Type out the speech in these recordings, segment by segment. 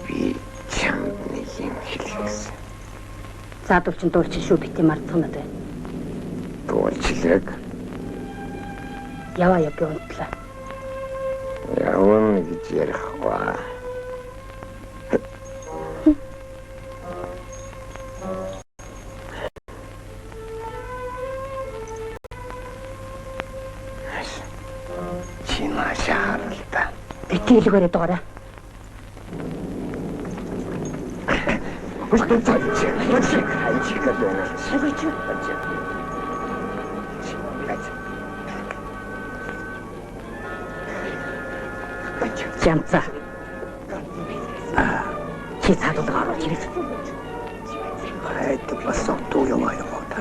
Би чамд нэг юм хэлэх. Заадвал чинь дуулчин шүү битгий мартах надад. Дуулчлаг. Яваа яв би унтлаа. Явна гэж ярихгүй. Чи наашаа харалта. Битгий хэлгээр дугаараа. Жамца. Чи цаадуулга оруулж ирэх. Хайд бас согтуу яваа юм уу та.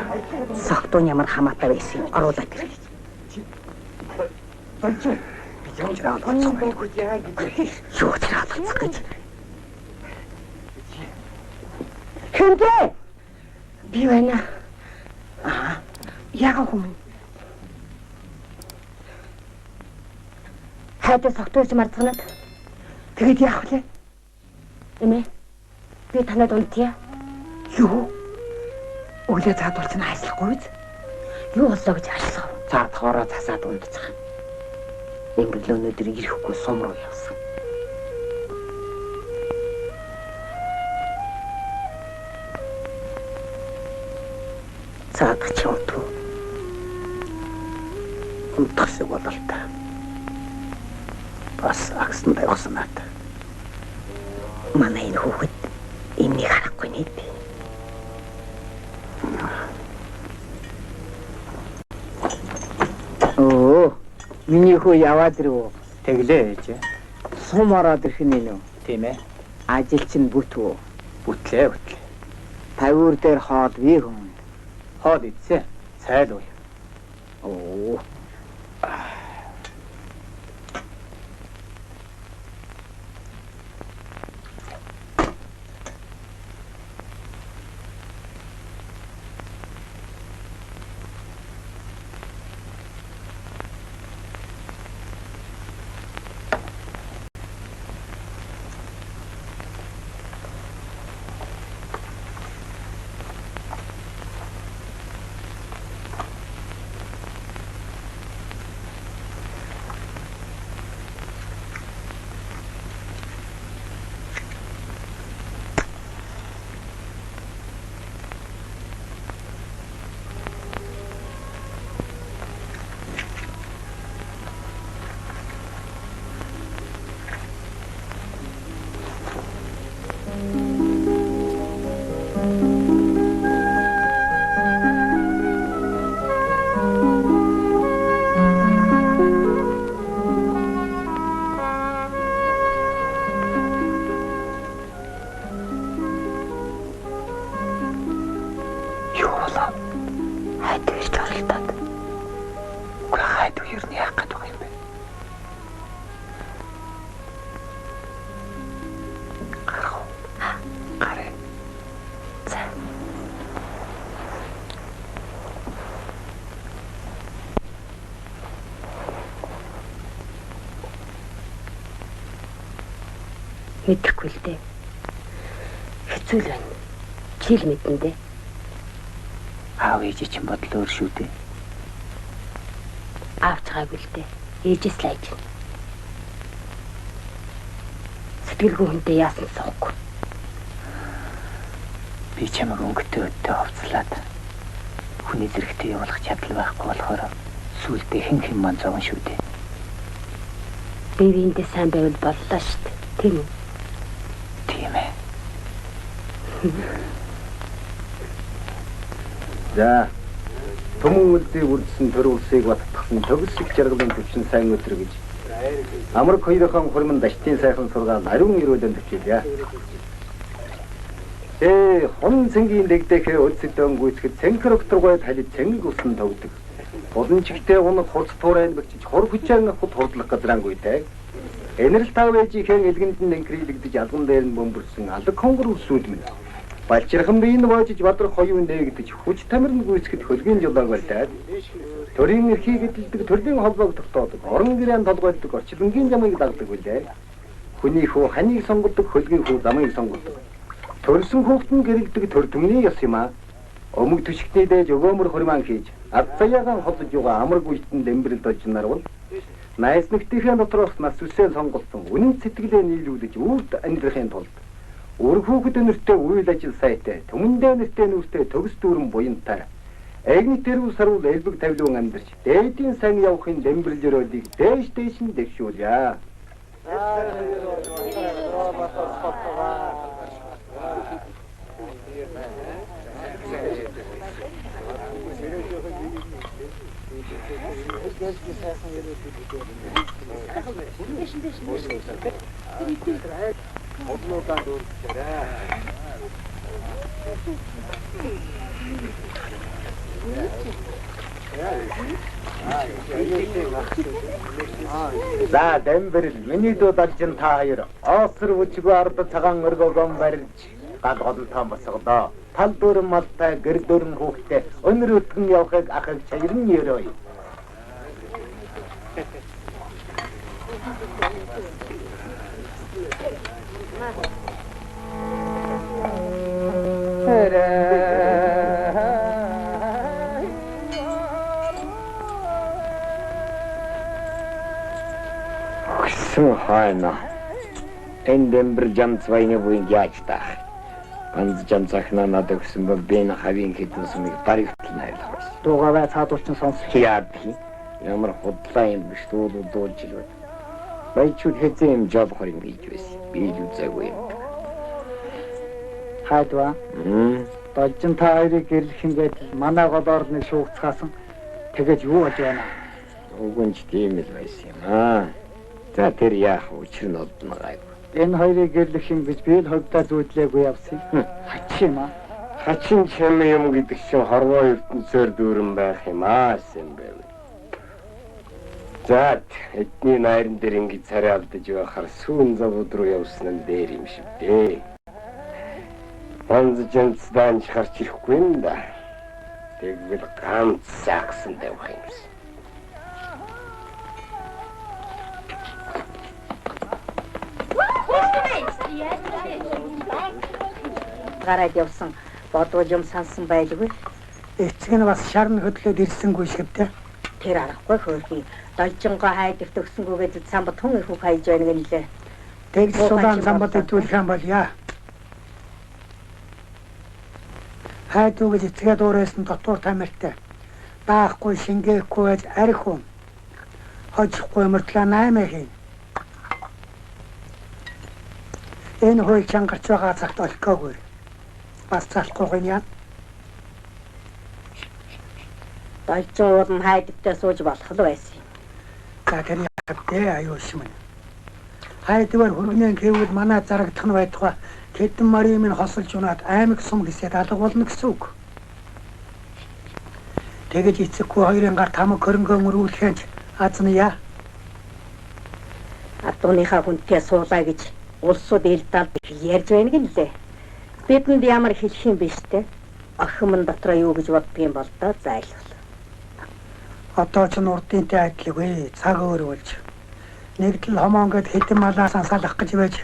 Согтуу ямар хамаатай байсан юм оруулаад ирэх. Юу ч хаалгацах гэж. Хэмдэ! Би байна. Аа. Яагаад хүмүүн? Хайдаа согтуулж мартганаад. Тэгээд яах вэ? Эмээ. Би танад унтъя. Юу? Өглөө цаадвал чинь ажиллахгүй биз? Юу боллоо гэж ажиллах вэ? Цаадхаараа засаад унтчих. Энгэл өнөөдөр ирэхгүй сум руу явсан. Цаадах чи унтав. Унтах шиг болол та. Бас агсан тавьсан наад. Манай энэ хүүхэд эмнийг харахгүй нэ. Оо, миний хүү яваад ирэв. Тэглээ ээж. Сум ороод ирэх нь нэ. Тийм ээ. Ажил чинь бүтв. Бүтлээ бүтлээ. Тавиур дээр хоол бий хүн. Хоол идсэн. Цайлуул. Оо. Мэдэхгүй л дээ. Хэцүү л байна. Чи л мэднэ дээ. Аав ээж чинь бодол өөр шүү дээ. Аав ч гайгүй л дээ. Ээжээс л айж. Сэтгэлгүй хүнтэй яасан суухгүй. Би чамайг өнгөтэй өдтэй хувцлаад хүний зэрэгтэй явуулах чадал байхгүй болохоор сүүлдээ хэн хэн ман зовно шүү дээ. Би биендээ сайн байвал боллоо шүү дээ. Тийм үү? Тийм ээ. За түмэн үлзий үрдсэн төр улсыг баттгсан төгс их жаргалын төвчин сайн өтер гэж Амраг хоёрын хурман даштын сайхан сургаал ариун эрүүлэн төвчүүлье. Хон цэнгийн дэгдэхээ өлсөдөн гүйцэхэд цэнхэр өгтөргой талид цэнгэг усан тогдог. Булан чигтээ унаг хурц туурайн бэгчиж хор хүчээн хут хурдлах газраангүйтэй. Энэрл тав ээжийнхээ элгэнд нь нэнкрилэгдэж алган дээр нь бөмбөрсөн алаг хонгор үсүүд минь. Балчирхан биеийн воожиж бадрах хоёуун нээгдэж хүч тамирн гүйцэхэд хөлгийн жолоог барьдаад төрийн эрхийг эдэлдэг төрлийн холбоог тогтоодог орон гэрээнд толгойлдог орчлонгийн замыг дагдаг үлээ. Хүний хүү ханыг сонгодог хөлгийн хүү замыг сонгодог. Төрсөн хүүхэд нь гэрэлдэг төр түмний ёс юм аа. Өмг төшигтний дээж өгөөмөр хурмаан хийж ад заяагаан холдож юга амарг үейтэн дэмбэрэл дожин нарвал найз нөхдийнхээ дотроос нас үсээ сонголсон үнэн сэтгэлээ нийлүүлж үрд амьдрахын тулд үр хүүхэд нэртэй үйл ажил сайтай түмэндээ нэртэй нүртэй төгс дүүрэн буянтай эгний тэрүү саруул элбэг тавилуун амьдарч дээдийн сайн явахын дэмбэрэл өрөөлийг дээш дээш нь дэвшүүлье. За дэмбэрэл миний дүү должин та хоёр оосор бүчгүй ард цагаан өргөөгөн барьж гал голонтоо босгодоо. Тал дүүрэн малтай гэр дүүрэн хүүхдтэй өнөр өтгөн явахыг ахыг чаярн өрөөе. Өгсөн хайна. Энэ дэмбэр жамц вайны буйн яаж таах. Ганц жамц ахнаа надад өгсөн бол би энэ хавийн хэдэн сумыг баригдал найрлах байсан. Дуугавай цаадуулчин сонсох. Яадхи. Ямар худлаа юм биш дуулж ирвэ. Баячууд хэзээ юм жобхор юм хийж байсан. Би л үзээгүй юм. Хайдва. Должин та хоёрыг гэрлэх юм байтал манай голоор нэг шуугцгаасан. Тэгээд юу болж байна? Уг нь ч тийм л байсан юм аа. За тэр яах вэ? Учир нь олдно гайгүй. Энэ хоёрыг гэрлэх юм гэж би л хөвдөө зүүдлээгүй явсан. Хачин юм аа. Хачин чам юм гэдэг чинь хорвоо ертөнцөөр дүүрэн байх юм аа сэн байв. За эдний найран дээр ингэж царай алдаж байхаар сүүн завууд руу явсан нь дээр юм шиг дээ. Ганц жамц даанч гарч ирэхгүй юм да. Тэгвэл ганц сагсан тавих юмсан. Гараад явсан бодвол юм сансан байлгүй. Эцэг нь бас шарн хөдлөөд ирсэнгүй шигтэй. Тэр аргагүй хөөрхий. Должингоо хайдагт өгсөнгүүгээд самбат хүн их үг хайж байна гэнлээ. Тэгж сулаан самбат идүүлэх юм бол яа. Хайдуу гэж эцгээ дуурайсан дотуур тамиртай. Даахгүй шингээхгүй байж арх хүн. Хожихгүй мөртлөө 8 хийн. Энэ хууль чангарч байгаа цагт олхоогүй. Бас залахгүй юм яа. Должин уулын хайдагтай сууж болох л байсан юм. За тэр яах вэ аюул шимэн. Хайдвар хөргөнөө гэвэл манай зарагдах нь байтугай хэдэн марын минь хосолж унаад аймаг сум гэсээд алга болно гэсэн үг. Тэгэж эцэггүй хоёрын гар тамаг хөрөнгөө мөрүүлэхэнч аз нь яа. Адууныхаа хүнтэй суулаа гэж улсууд ил далд ярьж байна гэнлээ. Бидэнд ямар хэлэх юм биш те. Охин минь дотроо юу гэж боддог юм бол доо зайлвал. Одоо ч урдынтай адилгүй цаг өөр болж. Нэгдэл хомоон гэд хэдэн малаасан салах гэж байж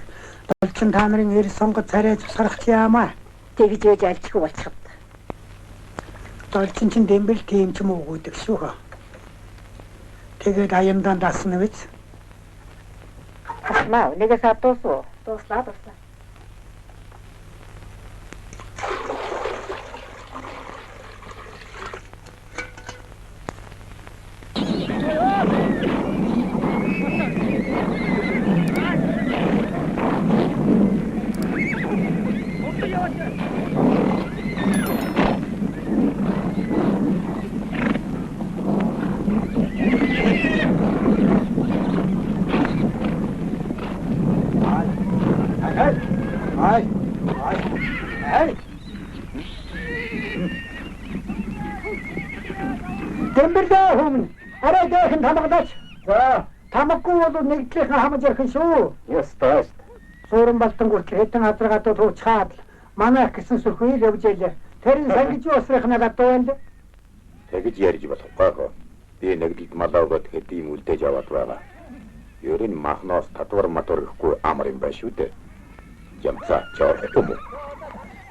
Долчин та нарын эр сонгод царай цусгарах яамаа. Тэгж ээж альчгүй болчиход. Долчин чинь дэмбэл тийм ч юм уу гэдэг шүү. Тэгээд аяндан дасна биз? Асмаа, нэгээс дуусуу. Дууслаа дууслаа. Дэмбэрлээ хүмүүн. Арай дээхэн тамгадаач. За, тамгагүй бол нэгдлийнхэн хамаж ярих юм шүү. Ёстой шүү. Суурин балтан хүртэл хэдэн газар гадуу туучхаад манай их гэсэн сүрхүү л явж байлаа. Тэр нь сангиж усрынхнаа гадуу байна. Тэгж ярьж болохгүй хөө. Би нэгдэлд малаа өгөөд хэдий юм үлдээж аваад байгаа. Ер нь махноос татвар матвар гэхгүй амар юм байна шүү дээ. Ямцаа чорхгүй юм уу?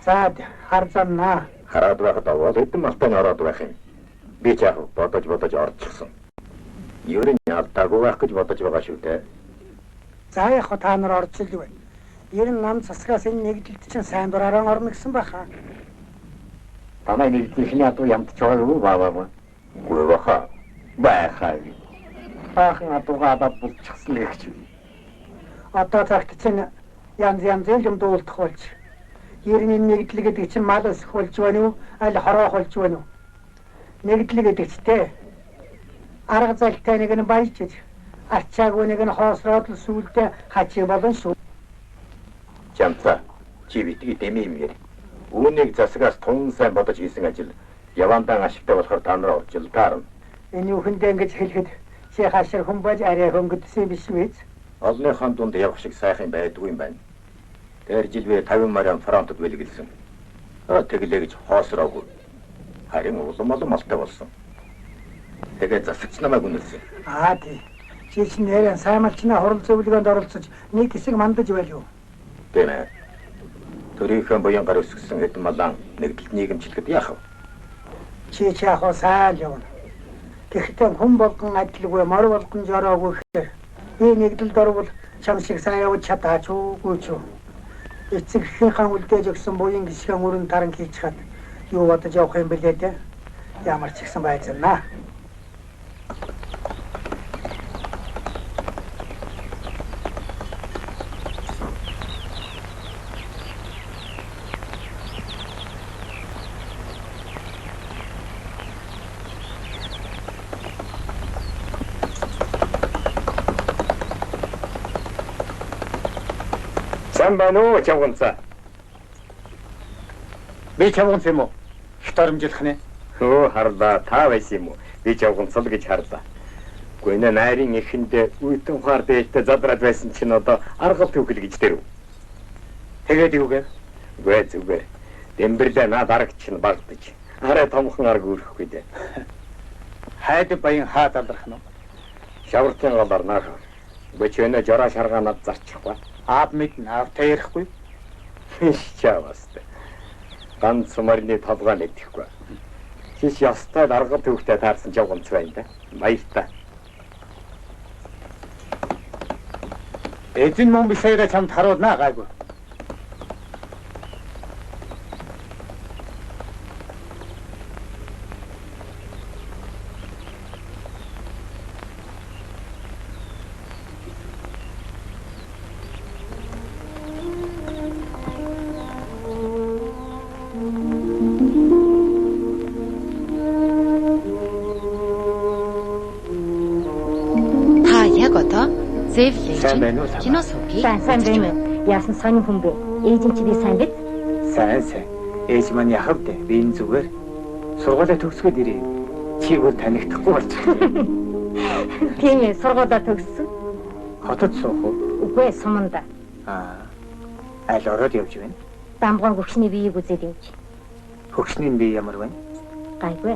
За, хар замнаа. Хараад байхад овоо хэдэн малтай нь ороод байх юм. Би ч яг бодож бодож орчихсон. Ер нь алдаагүй байх гэж бодож байгаа шүү дээ. За яг та нар орж ил байна. Ер нь нам засгаас энэ нэгдэлд чинь сайн дураараа орно гэсэн баха. Танай нэгдлийнхний адуу ямтч байгаа юу бааваа. Үгүй баха. Байхаа. Баахан адуугаа адаад булчихсан гэх чи. Одоо цагт чинь янз янзын юм дуулдах болж. Ер нь энэ нэгдэл гэдэг чинь мал өсөх болж байна уу? Аль хороо болж байна уу? Нэгдэл гэдэг чтэй. Арга залтай нэг нь баяжж, арчаагүй нэг нь хоосроод л сүулдэ хачиг болон шүү. Жамцаа, чи битгий дэмий юм яри. Үүнийг засагаас тун сайн бодож хийсэн ажил явандаа ашигтай болохоор та нар орж ил таарна. Энэ үхэндээ ингэж хэлэхэд чи хашир хүн байж арай хөнгөдсөн биш үү? Олныхон дунд явах шиг сайхан байдгүй юм байна. Тэр жил би 50 морин фронтод бэлгэлсэн. Тэглээ гэж хоосроогүй. Харин улам олон малтай болсон. Тэгээд засагч намайг үнэлсэн. Аа тий. Чи чинь нэрэн сайн малчнаа хурал зөвлөгөөнд оролцож нэг хэсэг мандаж байлгүй. Тийм ээ. Төрийнхөө буян гар өсгсөн хэдэн малан нэгдэлт нийгэмчлэхэд яах вэ? Чи ч яах вэ сайн явна. Тэгэхдээ хүн болгон адилгүй, мор болгон жороогүй гэхээр би нэгдэлд орвол чам шиг сайн явж чадаач үгүй ч үү. Эцэг эхийнхээ үлдээж өгсөн буян гисхэн өрн таран хийчихад юу бодож явах юм бэлээ дээ. Ямар ч ихсэн байцаана. Сайн байна уу, чавганцаа? Би чавганц юм уу? Хит оромжлох нэ. Өө харлаа, та байсан юм уу? Би чавганц л гэж харлаа. Гэхдээ энэ найрын эхэнд үйтэн ухаар дээлтэй задраад байсан чинь одоо аргал түүхэл гэж дэрв. Тэгээд юу гэв? Үгүй зүгээр. Дэмбэрлээ наад арга чинь багдаж. Арай томхон арга өрөхгүй дээ. Хайд баян хаа залрах нь? Шавртын голоор наах. Үгүй чи өнөө жороо шаргаа над зарчихгүй. Аав мэднэ, аавтай ярихгүй. Чаваас. Ганц морины толгой мэдэхгүй. Чиш ёстой дарга төвхтэй таарсан чавганц байна да. Баяртай. Эзэн мөн бишээрээ чамд харуулнаа гайгүй. Сайн байна уу? Кино сувгийн. Сайн байна уу? Яасан сонин хүн бэ? Ээж нь чи би сайн биз? Сайн сайн. Ээж маань яхав дээ. Би энэ зүгээр сургуулаа төгсгөөд ирээ. Чиг бол танихдахгүй болчихлоо. Тийм ээ, сургуулаа төгссөн. Хотод суух уу? Үгүй ээ, суманда. Аа. Аль ороод явж байна? Дамгуун хөгшний биеийг үзээд явж. Хөгшний бие ямар байна? Гайгүй.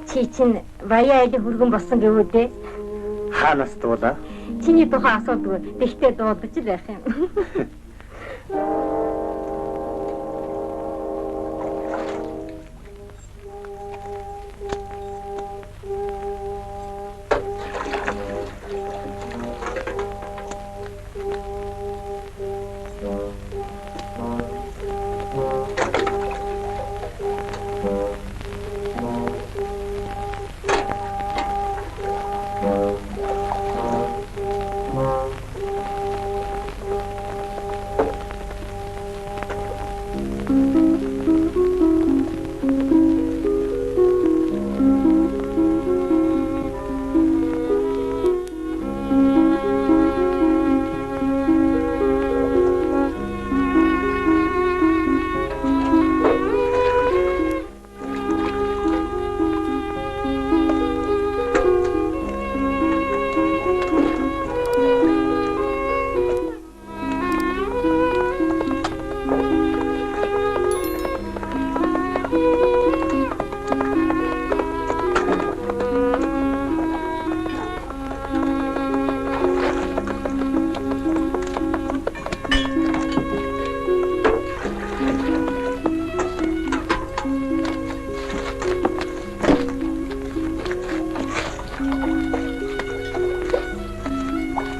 Чи чинь Баян айлын хүргэн болсон гэвүү дээ. Хаанаас дуулаа? Чиний тухай асуудгүй. Тэгтээ дуулаж л байх юм.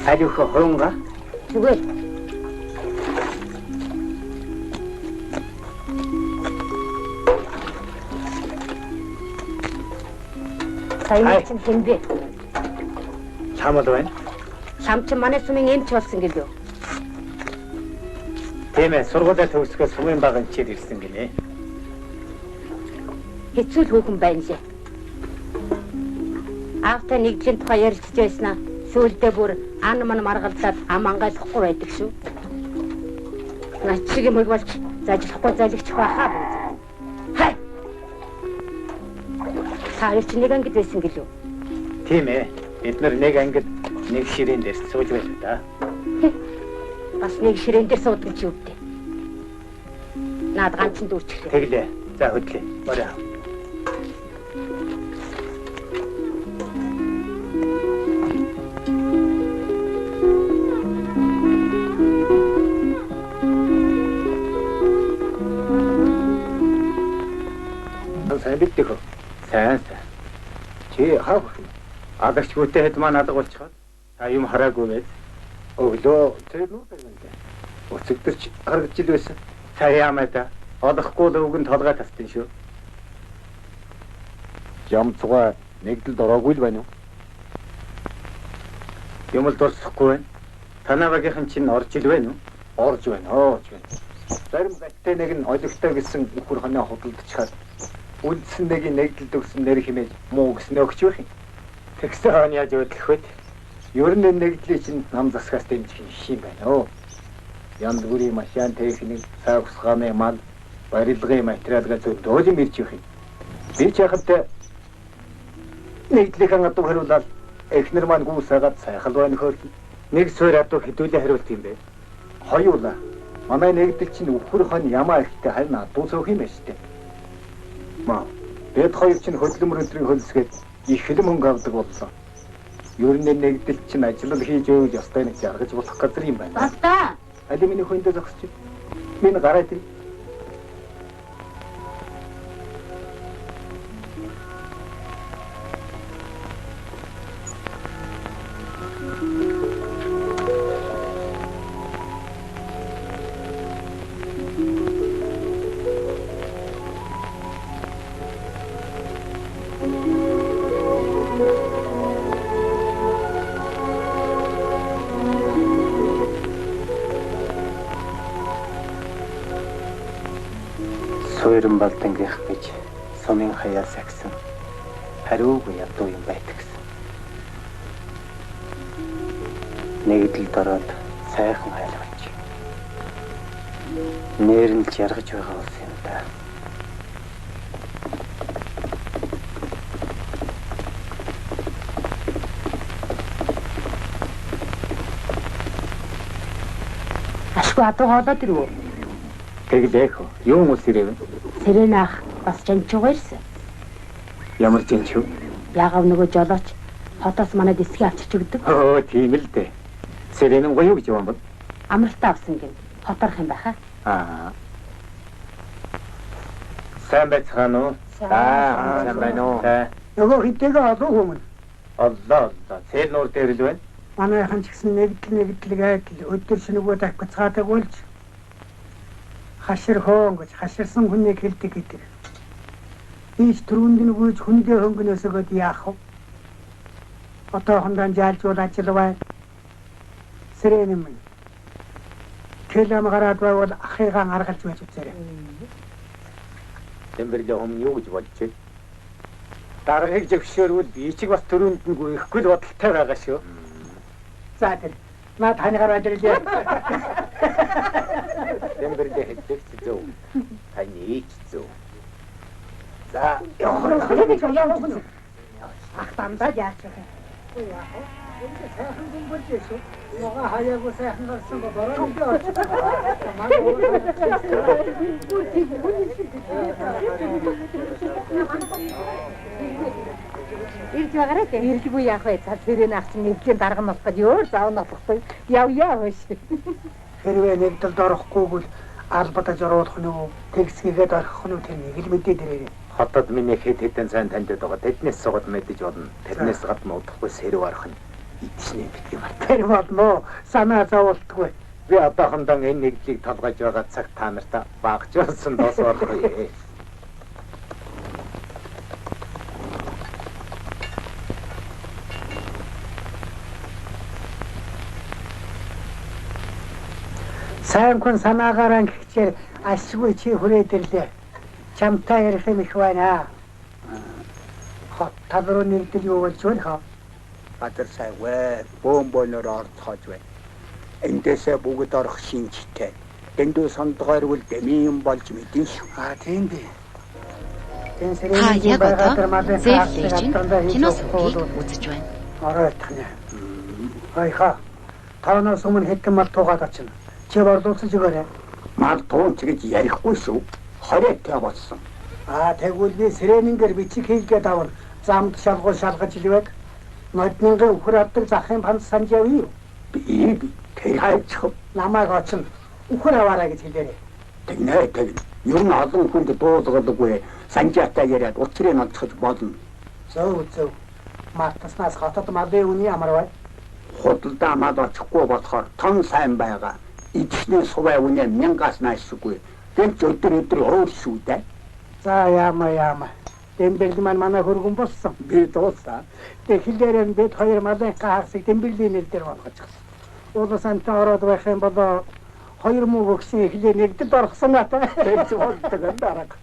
Аль өхөө хуунга? Зүгээр. Саяны чинь хэн бэ? Лам бол байна. Лам чинь манай сумын эмч болсон гэлөө. Тийм ээ, сургуулиа төгсгөө сумын баг эмчээр ирсэн гинэ. Хэцүү л хүүхэн байна лээ. Аавтай нэгдлийн тухай ярилцж байснаа сүүлдээ бүр ан ман маргалдаад ам ангайлахгүй байдаг шүү. Над чиг юм болж зажлахгүй залгичих байхаа бүгд. Хай. Та хоёр чинь нэг ангид байсан гэлөө? Тийм ээ. Бид нар нэг ангид нэг ширээн дээр сууж байлаа да. Бас нэг ширээн дээр суудаг чи юу гэдэг. Наад ганцхан дүүрчихлээ. Тэглээ. За хөдлөө. Орой. Сайн биддэг хөө. Сайн сайн. Чи хаах вэ? Алагч гүтээ хэд маань алга болчиход та юм хараагүй байз. Өглөө тэр нүүр баримт. Өцөгдөрч харагдж ил байсан. Та яамаа та? Олохгүй л өвгөн толгой тастын шүү. Жамцгаа нэгдэлд ороогүй л байна уу? Юм л дурсахгүй байна. Танаа багийнхан чинь орж ил байна уу? Орж байна, орж байна. Зарим гаттай нэг нь олигтой гэсэн үхэр хоноо худалдчихад үлдсэн нэг нэгдэлд өгсөн нэр химээж муу гэсэн өгч байх юм. Тэгсэн хон яаж хөдлөх вэ? Ер нь нэгдлийг чинь нам засгаас дэмжих юм шиг байна оо. Янз бүрийн машин техник, цай усгааны мал, барилгын материалгаа зөндөө юм ирж явах юм. Би ч яхад нэгдлийнхэн адуу хариулаад эхнэр маань гүйсаагаад сайхан байна хөөрхөн. Нэг суурь адуу хэдүүлээ хариулт юм бэ? Хоёулаа. Манай нэгдэл чинь үхэр хон ямаа ихтэй харин адуу цөөх юм байна штэ. Маа. Бид хоёр чинь хөдөлмөр өдрийн хөлсгээд их хэлм хөнгө авдаг боллоо. Ер нь нэгдэл чинь ажиллал хийж өгөх ёстой нэг жаргаж болох газар юм байна. Баста. Али миний хүндээ зогсож. Миний гараад ир. Суйран балдангийнх гэж сумын хаяа сагсан. Хариугүй ядуу юм байдаг гэсэн. Нэгдэлд ороод сайхан айлгаж. Нэр нь л жаргаж байгаа улс юм да. Ашгүй адуугаа олоод ирв үү? Тэглээ хөө. Юун ус ирэв? Сэрэн ах бас жанчуугаа ирсэн. Ямар жанчуу? Яагав нөгөө жолооч хотоос манай дисгийг авчирч өгдөг. Өө тийм л дээ. Сэрэн нь гоё гэж юм бол. Амралтаа авсан гин. Хоторох юм байхаа. Аа. Сайн байцгаана уу? Аа, сайн байна уу? Нөгөө хэдийгээ олон хүмүүн. Оллоо. Цэл нуур дээр л байна. Манайхан ч гэсэн нэгдэл гэдэл өдөр шөнөгөө давхицгаадаг болж хашир хоон гэж хаширсан хүнийг хэлдэг гэдэг. Ийч түрүүнд нь гүйж хүндээ хөнгөнөөс өгөөд яах вэ? Одоохондоо жаалжуул ажил бай. Сэрэн юм. Кэлэм гараад байвал ахыгаа аргалж байж үзээрэй. Тэмбэрлээ хүм юу гэж боджээ? Даргаыг зөвшөөрвөл ичиг бас түрүүнд нь гүйхгүй л бодолтой байгаа шүү. За тэр. Наа таны гар ажирлаа. Тэмбэрлээ хэлдэг ч зөв. Таны ич зөв. За явах. Ах дандаа яач вэ? Яах вэ? Энэ сайхан хүн болж шүү. Ногоо хаяагүй сайхан гарсан ба бороо би очсон. Ирж байгаарай дээ. Ирлгүй яах вэ? Цаа сэрэн ах чинь нэгдлийн дарга нь болох гэж өөр зав нь болохгүй. Явъя хөөш. Хэрвээ нэгдэлд орохгүй бол албадаж оруулах нь үү? Тэгсгээгээд орхих нь үү? Тэр нэг л мэдээ дээрээ. Хотод миний хэд хэдэн сайн таньдад байгаа. Тэднээс суугаад мэдэж болно. Тэрнээс гадна удахгүй сэрв арах нь идсний битгий март. Тэр болно. Санаа зоволтгүй. Би одоохондоо энэ нэгдлийг толгойж байгаа цаг та нарт багжуулсан дос орохгүй. Сайн хүн санаагаараа гихчээр ашгүй чи хүрээд ирлээ. Чамтай ярих юм их байна. Хот тал руу нэгдэл юу болж байна хаа? Газар сайгүй бөөн бөөнөр орцоож байна. Эндээсээ бүгд орох шинжтэй. Дэндүү сондгойрвол дэмий юм болж мэдэн шүү. Аа тийм би. Та яг одоо Зэв Лежин кино сувгийг үзэж байна. Оройтх нэ. Ойхоо. Тооноос өмнө хэдэн мал туугаад очино. Чи борлуулсан өгөөрэй. Мал туун ч гэж ярихгүй шүү. 20-тай болсон. Аа тэгвэл би сэрэнингээр бичиг хийлгээд авна. Замд шалгуул шалгаж илвэг. Ноднингийн үхэр авдаг захын панц санаж явъя. Би тэр хайчих. Намайг очино. Үхэр аваарай гэж хэлээрэй. Тэгнэ тэгнэ. Ер нь олон хүнд дуулгалгүй санжаатай яриад учрыг олцож болно. Зөв зөв. Мартаснаас хотод малын үний амар бай. Худалдаа мал очихгүй болохоор тон сайн байгаа. Идэхний сувай үнэ 1000-аас наашгүй. Гэнч өдөр өдөр өөр шүү дээ. За яама яама. Тэмбэрл маань манай хөргөн болсон. Би дууслаа. Тэгэхлээр бид хоёр малын хаагсыг тэмбэрлийн нэр дээр болгочихсон. Улс амтан ороод байх юм бол хоёр муу өгсөн эхлээ нэгдэлд орхсон надаа. Тэгж болдог юм дарга.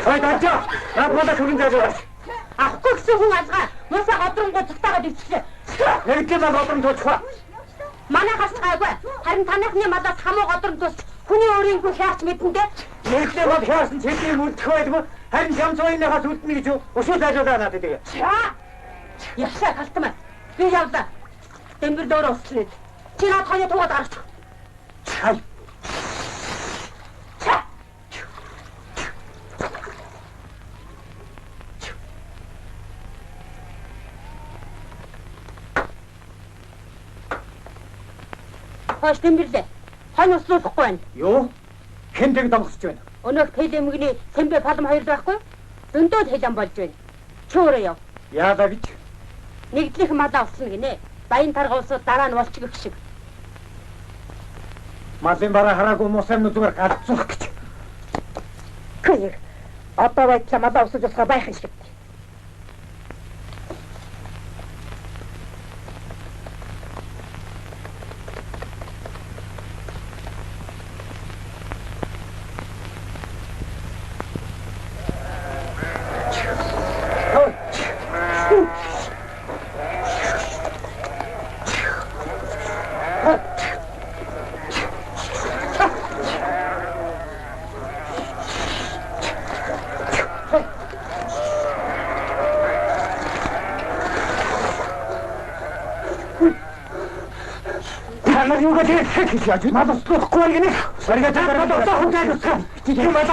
Ой дажаа. Наад модоо хөрөн заажуулаач. Авахгүй гэсэн хүн алгаа. Мусаа годронгоо цогтойгоод ивчлээ. Нэгдлийн мал годрон туучих. Манайхаас гайгүй. Харин таныхны малаас хамуу годрон тус хүний өөрийнхөө хяарч мэдэн дээ. Нэгдлийн мал хяарсан цэдний мүлдэх байлгүй. Харин чамцууныхаас үлдэнэ гэж өшөө заажуулаа надад тэгээ. Явсаа халтмаа. Би явлаа. Дэмбэр дөөрөө услаа. Чи над хоёо туугаад гаргачих. Чай. Хойш дэмбэрлээ. Хонь услуулахгүй байна. Юу? Хэн тэг донгосч байна? Өнөөх пэлэмгний сэмбэ палм хоёр байхгүй юу? Зөндөө л хэлэн болж байна. Чи өөрөө яв. Яалаа гэж? Нэгдлийнх малаа услана гинэ. Баян тарга улсууд дараа нь болчих гэх шиг. Малын бараа хараагүй мус амь зүгээр галзуух гэж. Хөөе. Одоо байдлаа малаа усаж болохоо байх юм шиг. юу гэдэг хийж яаж мал устгахгүй гинэ. Саргаа та хүн тайлбарлах. Чи мал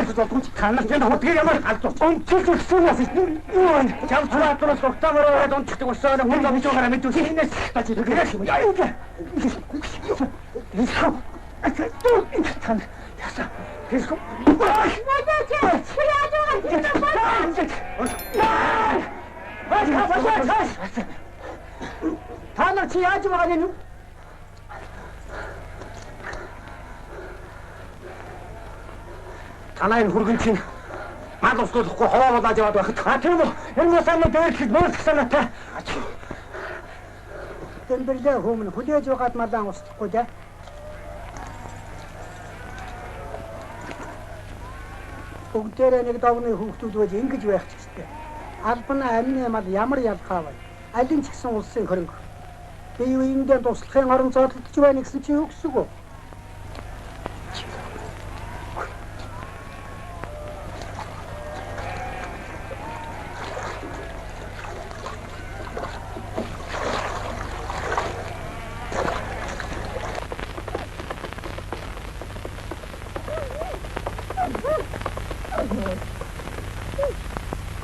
устгах та нар энэ хутгийг ямар онцлог өгсөн бас юу вэ? Чам цаатраас тогтоомороо донцдог болсон хүн зовж байгаараа мэдвэл энэс таж ирэх юм. Тан яса. Та нар чи яаж байгаа юм? Танай энэ хүргэн чинь мал устгахгүй ховоо болоод яваад байхад а тийм үү? Энэ мосаны дээрлэхэд мөрөх санаатай. Тэмбэрлээ хүмүүн хүлээж байгаад малаа устгахгүй дээ. Бүгдээрээ нэг давны хүүхдүүд байж ингэж байх ч гэжтэй. Албан амины мал ямар ялгаа вэ? Алин ч гэсэн улсын хөрөнгө. Би юу эндээ туслахын орон зоодлож байна гэсэн чи юу гэсэн үг вэ?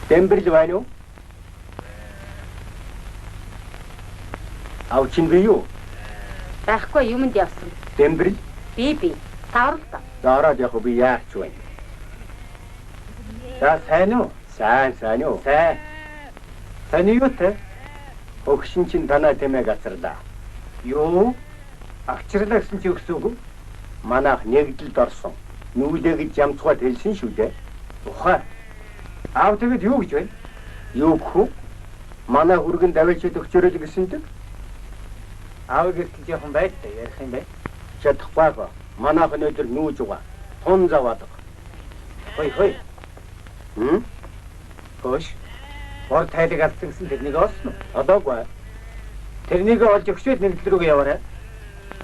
Дэмбэрл байна уу? Ав чинь би юу? Байхгүй юмд явсан. Дэмбэрл? Би. Та оролдоо. За ороод явах би яарч байна. За сайн уу? Сайн уу? Сайн. Сайн юу те? Хөгшин чинь танаа тэмээг асарлаа. Юу? Агчрлаа гэсэн чи өгсөн үг? Манайх нэгдэлд орсон. Нүүлээ гэж ямцгаад хэлсэн шүү дээ. Ухаа. Аав тэгэд юу гэж байна? Юу гэх вэ? Манай хүргэн давилчид өгчөөрэй л гэсэн дэг. Аав гэртэл жоохон байд та ярих юм бэ? Чадахгүй ба. Манайх өнөөдөр нүүж угаа. Тун заваадаг. Хой. Хм? Хөөш. Бор тайлыг алдсан гэсэн тэрнийг олсон уу? Олоогүй. Тэрнийг олж өгчөөд нэгдэл рүүгээ яваарай.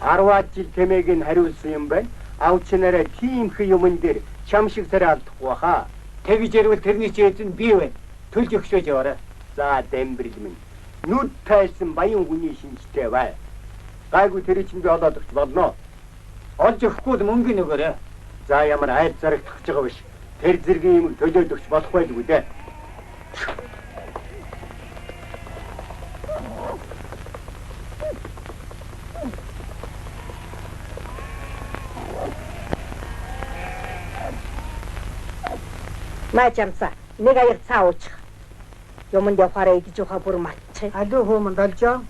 10 жил тэмээг нь хариулсан юм байна. Аав чи нарай тиймхэн юмн дээр чам шиг царай алдахгүй баха. Тэгж ярил тэрний чи эзэн би байна. Төлж өгчөөж яваарай. За Дэмбэрл минь. Нүд тайлсан баян хүний шинжтэй бай. Гайгүй тэр чинь би олоод өгч болно. Олж өгөхгүй л мөнгө нөгөөрэй. За ямар айл зарагдах гэж байгаа биш. Тэр зэргийн юмыг төлөөд өгч болох байлгүй дээ. Маа жамса нэг аяг цаа уучих. Юмд явахаараа идэж ухаа бүр матчих. Алуу хүмүүн должоо.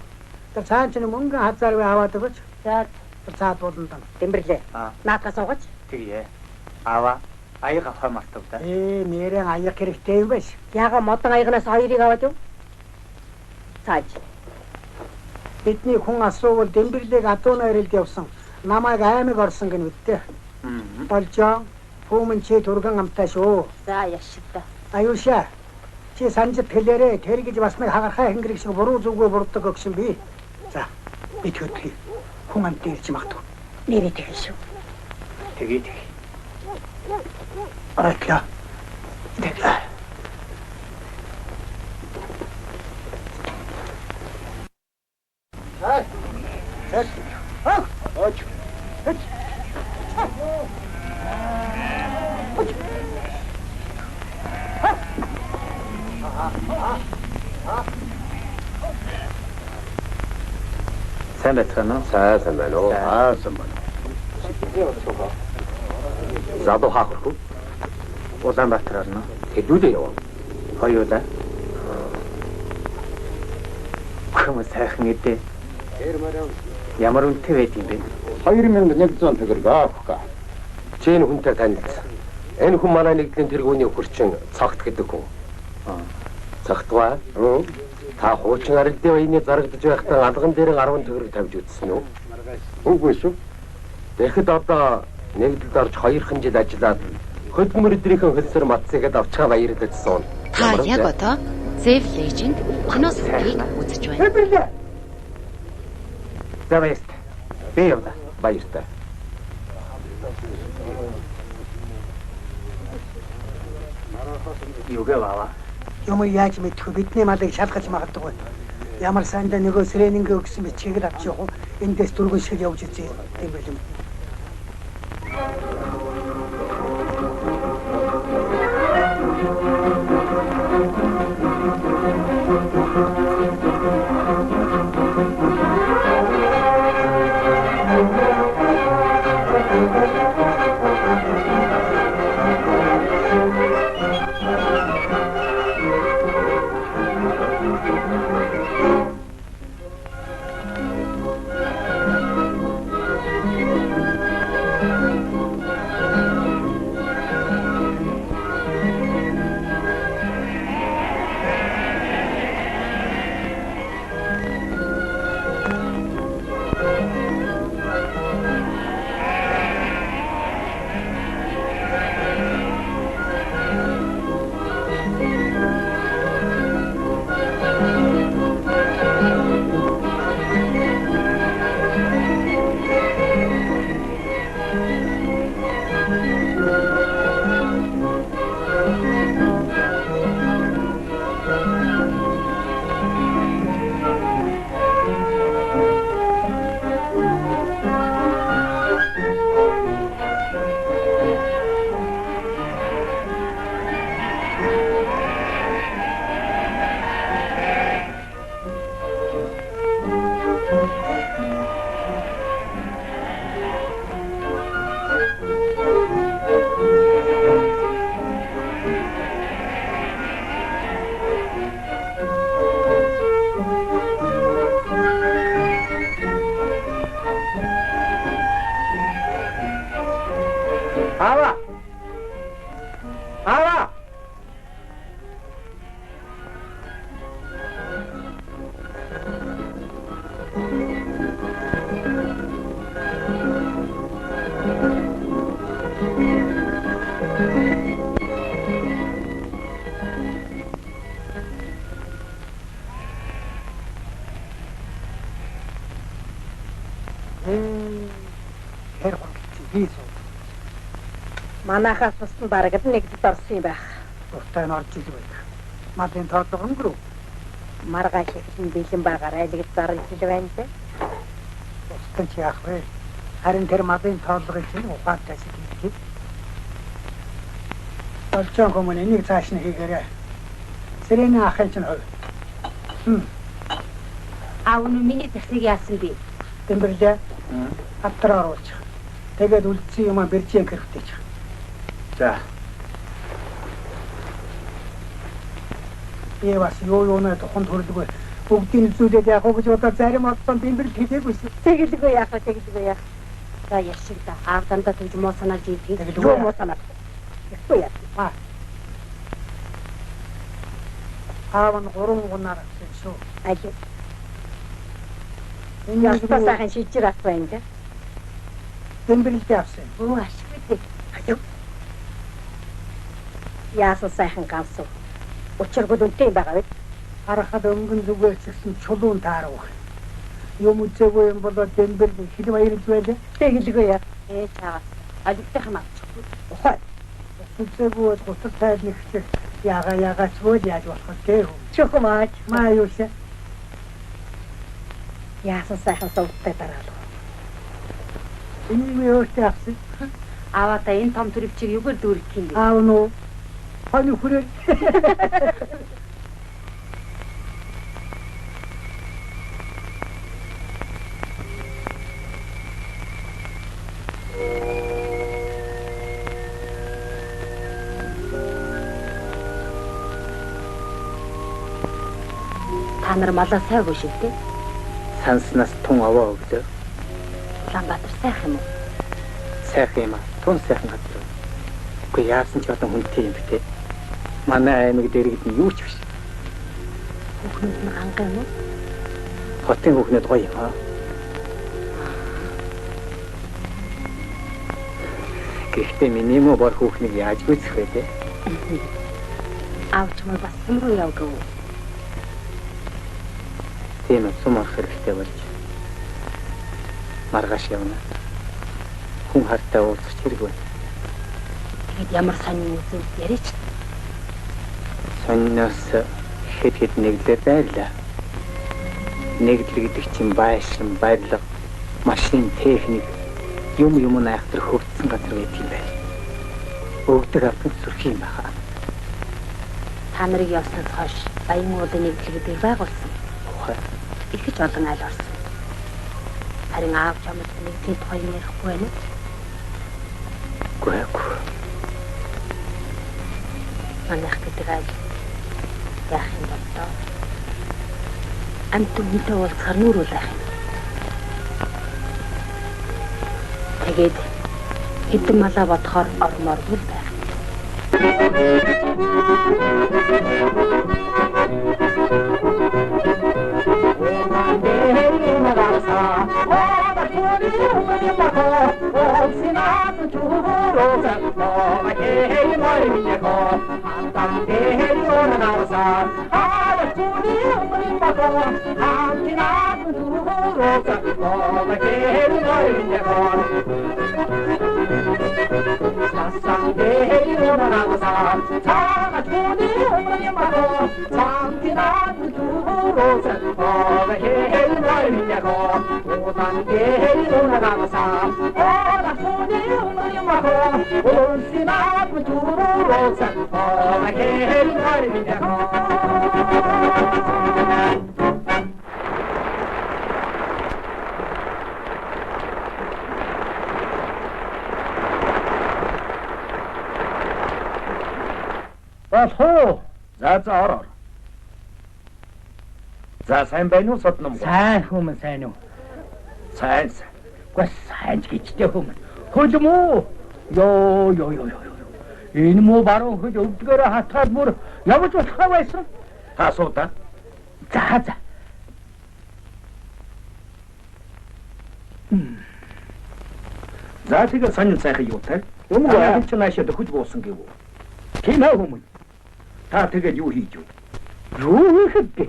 Тэр цаан чинь мөнгө хазааргүй аваад өгөөч. За цаад булан даа. Дэмбэрлээ. Наадгаа суугач. Тэгье. Аава аяг авахаа мартав да. Нэрэн аяг хэрэгтэй юм биш. Яга модон аягнаас хоёрыг аваад юу? Цааж. Бидний хүн асуувал Дэмбэрлийг адуу найралд явсан. Намайг аймаг орсон гэнэ үдтэй. Должоо. Хүмүүн чи түргэн амтай шүү. За яшигта. Аюушаа. Чи санжид хэлээрээ тэр гэж бас нэг хагархай хингэрэг шиг буруу зүгөө бурддаг өгшин би. За бид хөдлөе. Хүн амт ирж магадгүй. Нэрээ тэгэн шүү. Тэгье. Оройтлоо. Тэглээ. Сайн байцгаана уу? Сайн байна уу? Сайн байна. Задуу хаах уу? Улаанбаатар орно. Хэдүүлээ яваа. Хоёулаа. Хүмүүс сайхан эдээ. Ямар үнэтэй байд юм бэ? 2100 төгрөг аах. Чи энэ хүнтэй танилцсан. Энэ хүн манай нэгдлийн тэргүүний хөрчин цогт гэдэг хүн. Цогтгой. Та хуучин арилдын баяны зарагдаж байхдаа алган дээр 10 төгрөг тавьж үзсэн үү? Үгүй шүү. Тэгэхэд одоо нэгдэлд орж 2 жил ажиллаад хөдөлмөр өдрийнхөө хөлсөр матсыгээд авчгаа баярлаж суuna. Та яг одоо Save Legend кино сувгийг үзэж байна. За баяртай. Би явна. Баяртай. Юугээ аваа? Юм яаж мэдэх вэ? Бидний малыг шалгаж магадгүй. Ямар сайндаа нөгөө сренингээ өгсөн бичгийг л авч явах уу? Эндээс дөрвөн шил явж үзье Дэмбэрлэн. Манайхаас бус нь бараг л нэгдэд орсон юм байх. Дуртай нь орж ил байх. Малын тооцоо өнгөрөв. Маргааш эхлэн бэлэн багаар айлгд зарлж ил байна лээ. Бусдын чи яах вэ? Харин тэр малын тоолгыг чинь ухаантай шиг хийх. Олжон хүмүүс энийг цааш нь хийгээрэй. Сэрэний ахын чинь хувь. Аав нь миний зэхсийг яасан бэ? Дэмбэрлээ. Автраа оруулчих. Тэгээд үлдсэн юмаа бэржийн хэрэгтэй. За. Би бас юу юунаа туханд хөрлөгөө бүгдийг зүйлээд яах вэ гэж бодоод зарим одсон дэмбэрл хэлээгүй шүү. Тэгэлгүй яах вэ, тэгэлгүй яах. За яшиг да. Аав дандаа тэгж муу санааж ийдгийг. Юу муу санаа. Яхгүй яах. Аа. Аав нь 3 гунаар авсан шүү. Аль. Энэ ястаа сайхан шийдвэр авах байна да. Дэмбэрлээ авсан. Өө ашгүй дээ. Хаяа. Яасан сайхан ганцв. Учиргүй үнэтэй юм байгаа биз? Харахад өнгөн зүгээр ч гэсэн чулуун таарах. Юм үзээгүй юм болоо дэмбэр хэл баярлж байлаа. Тэгэлгүй яа. Ээ чаагаас. Алигдах юм авчихгүй. Ухай. Үзээгүй бол гутал тайл нэгчих яага яагаач бод яаж болох вэ хүү. Чухам аач. Маа юу шээ. Яасан сайхан сувдтай дараалав. Энийг би өөртөө авсан. Аваата энэ том төрөвчийг юугаар дүүргэх юм бэ? Аав нуу. Хойно хүрээ. Та нар малаа сайгүй шүү дээ. Санснаас тун аваа өглөө. Улаанбаатар сайхан юм уу? Сайхан юм аа. Тун сайхан газар. Үгүй яасан ч одоо хүнтэй юм битээ. Манай аймаг дэрэгд нь юу ч биш. Хүүхнүүд нь ганга юм уу? Хотын хүүхнүүд гоё юм аа. Гэхдээ миний муу бор хүүхнийг яаж гүйцэх вэ те? Аав чамайг бас сум руу яв гэв. Тийм ээ, сум орох хэрэгтэй болж маргааш явна. Хүн хартай уулзах хэрэг байна. Тэгээд ямар сонин үзв яриач. Сониноос хэд хэд нэгдлэр байрлаа. Нэгдэл гэдэг чинь байшин, барилга, Нэгдлийн техник юм юм айхтар хөгжсөн газар байдаг юм байна. Өгдөг авдаг зүрх юм баха. Та нарыг явснаас хойш Баян уулын нэгдэл гэдгийг байгуулсан. Их ч олон айл орсон. Харин аав чамд нэгдлийн тухай юм ярихгүй байна уу? Үгүй ээ. Манайх гэдэг айл яах юм бол доо? Амт үнэтэй уулзахаар нүр үл байх юм. Тэгээд хэдэн малаа бодохоор ормооргүй л байх. Болох уу? За за ор ор. За сайн байна уу содном? Сайн хүмүүн сайн уу? Сайн сайн. Гэхдээ сайн ч гэжтэй хүмүүн. Хөлм үү? Йоо ёо ёо ёо. Энэ муу баруун хөл өвдгөөрөө хатгаад бүр явж болохгүй байсан. Та суу та. За за. За тэгээ сонин сайхан юу тай? Өмнө чи наашаа дөхөж буусан гэв үү? Тийм ээ хүмүүн. Та тэгээд юу хийж вэ? Юу хийхэд бэ?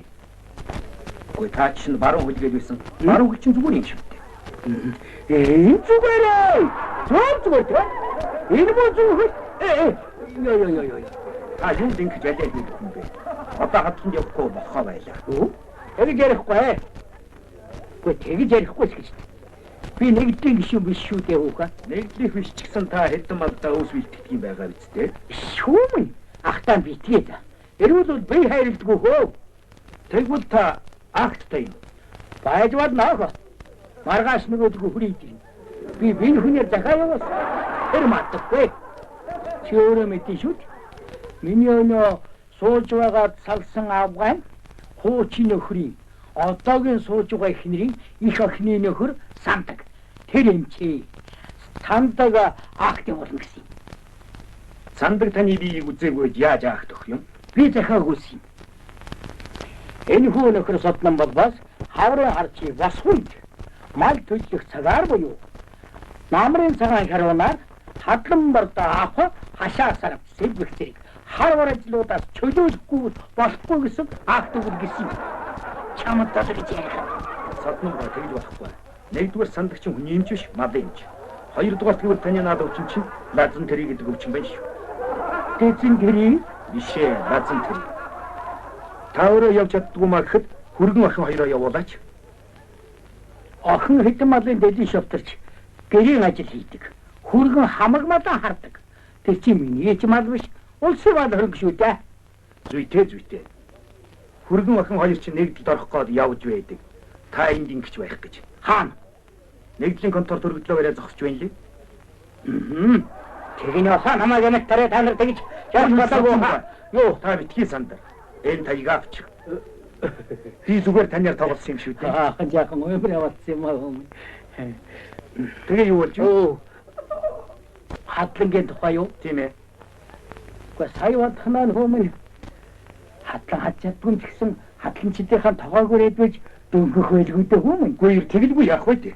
Үгүй та чинь баруун хөл гэж байсан. Баруун хөл чинь зүгээр юм шиг дээ. Энэ зүгээрээ. Зөв зүгээр дээ. Энэ муу зүг хөл. Ёо ёо ёо ёо. Та юу ингэж алиад идэх юм бэ? Одоо хадланд явахгүй болохоо байлаа. Тэгж ярихгүй. Үгүй тэгж ярихгүй ч гэж. Би нэгдлийн гишүүн биш шүү дээ хүүхэ. Нэгдлийнх биш ч гэсэн та хэдэн малдаа өөс бэлтгэх юм байгаа биз дээ. Шүүмэн. Ахтаа битгий за. Эрүүл бол бие хайрладгүй хөө. Тэгвэл та агттай юм. Байж болно. Маргааш нөгөөдгөө хүрээ идэх. Би бие хүнээр захаа яваас тэр маттахгүй. Чи өөрөө мэдэн шүү дээ. Миний өнөө сууж байгаад салсан авгай хуучин нөхрийн одоогийн сууж байгаа эхнэрийн их охины нөхөр Сандаг. Тэр эмчээ. Сандаг агт явуулна гэсэн. Сандаг таны биеийг үзээгүй яаж агт өгөх юм? Би захиаг үсэн. Энэ хүү нөхөр соднон болбоос хаврын харчи босхуйд мал төлөх цагаар буюу намрын цагаан харуунаар хадлан бордоо авах хашаа сарав сэвбэх зэрэг хар ажлуудаас чөлөөлөхгүй болохгүй гэсэн акт өгөл гэсэн. Чамд даа гэж ярих. Соднон гоо тэгж болохгүй. Нэгдүгээр сандаг чинь хүний эмч биш, малын эмч. Хоёрдугаар тэгвэл таны наад өвчин чинь лазан тэрий гэдэг өвчин байна шүү. Тэзэн тэрий? Биш ээ, лазан тэрий. Та өөрөө явж чаддгүй маа гэхэд хүргэн охин хоёроо явуулаач. Охин хэдэн малын дэлийн шовтарч гэрийн ажил хийдэг. Хүргэн хамаг малаа хардаг. Тэр чинь миний ч мал биш, улсын мал хөрөнгө шүү дээ. Зүйтэй зүйтэй. Хүргэн охин хоёр чинь нэгдэлд орох гээд явж байдаг. Та энд ингэж байх гэж. Хаана? Нэгдлийн контор төрөгдлөө бариа зогсож байна лээ. Тэгний осаа намайг нэг тарай та нар тэгж явж болоогүй. Юу та битгий сандар. Энэ таяг авчих. Би зүгээр танаар тоглосон юм шүү дээ. Аа жаахан өмөр явуулсан юм аа. Тэгээ юу болж вэ? Хадлангийн тухай юу? Тийм ээ. Гэхдээ сая бодох маань хүмүүн хадлан хад чаддгүй ч гэсэн хадланчдынхаа тогоогоор идвэж дөнгөх байлгүй дээ хүмүүн. Үгүй тэгэлгүй яах вэ дээ?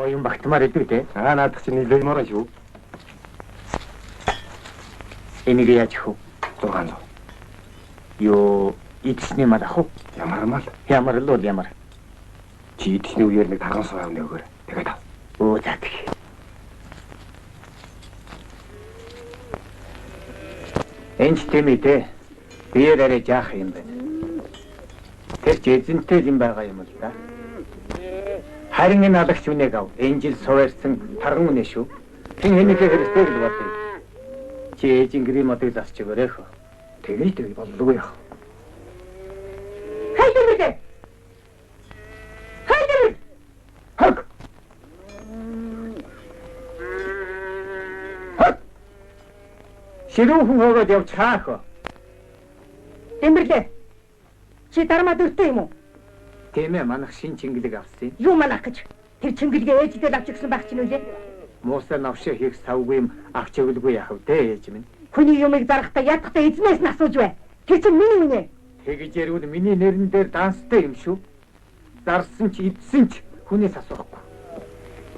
Юм багтмаар идэв те. Аа наадах чинь нэлээд мороо шүү. Энийг яаж өгөх вэ? 600. Юу эдсний мал ах уу? Ямар мал? Ямар л бол ямар. Чи идэхний үеэр нэг тарган суу авна өгөөр. Тэгээд ав. Өө за тэг. Энд ч тийм ээ дээ. Биеэр арай жаах юм байна. Тэр ч эзэнтэй юм байгаа юм л да. Харин энэ алагч үнэг ав. Энэ жил суварсан тарган үнэ шүү. Хэн хэнийхээ хэрэгтэй л бодъё. Чи ээжийн гэрийн модыг засч өгөөрэй хөө. Тэгэж тэгэж боллоо яах. Хайдэрмэлээ. Хайдэрмэл. Хаг. Хаг. Ширүүхэн хөөгөөд явж хаах хөө. Дэмбэрлээ. Чи дармаа дөртөө юм уу? Тийм ээ, манах шин чингэлэг авсан. Юу манах гэж? Тэр чингэлгээ ээждээ авч өгсөн байх чинь үлээ. Муусаа навшаа хийх савгүй юм авч өгөлгүй яах вэ ээж минь? Хүний юмыг зарахтаа ядахтаа эзнээс нь асууж бай. Тэр чинь миний үнэ. Тэгж ярил миний нэрэн дээр данстай юм шүү. Зарсан ч идсэн ч хүнээс асуухгүй.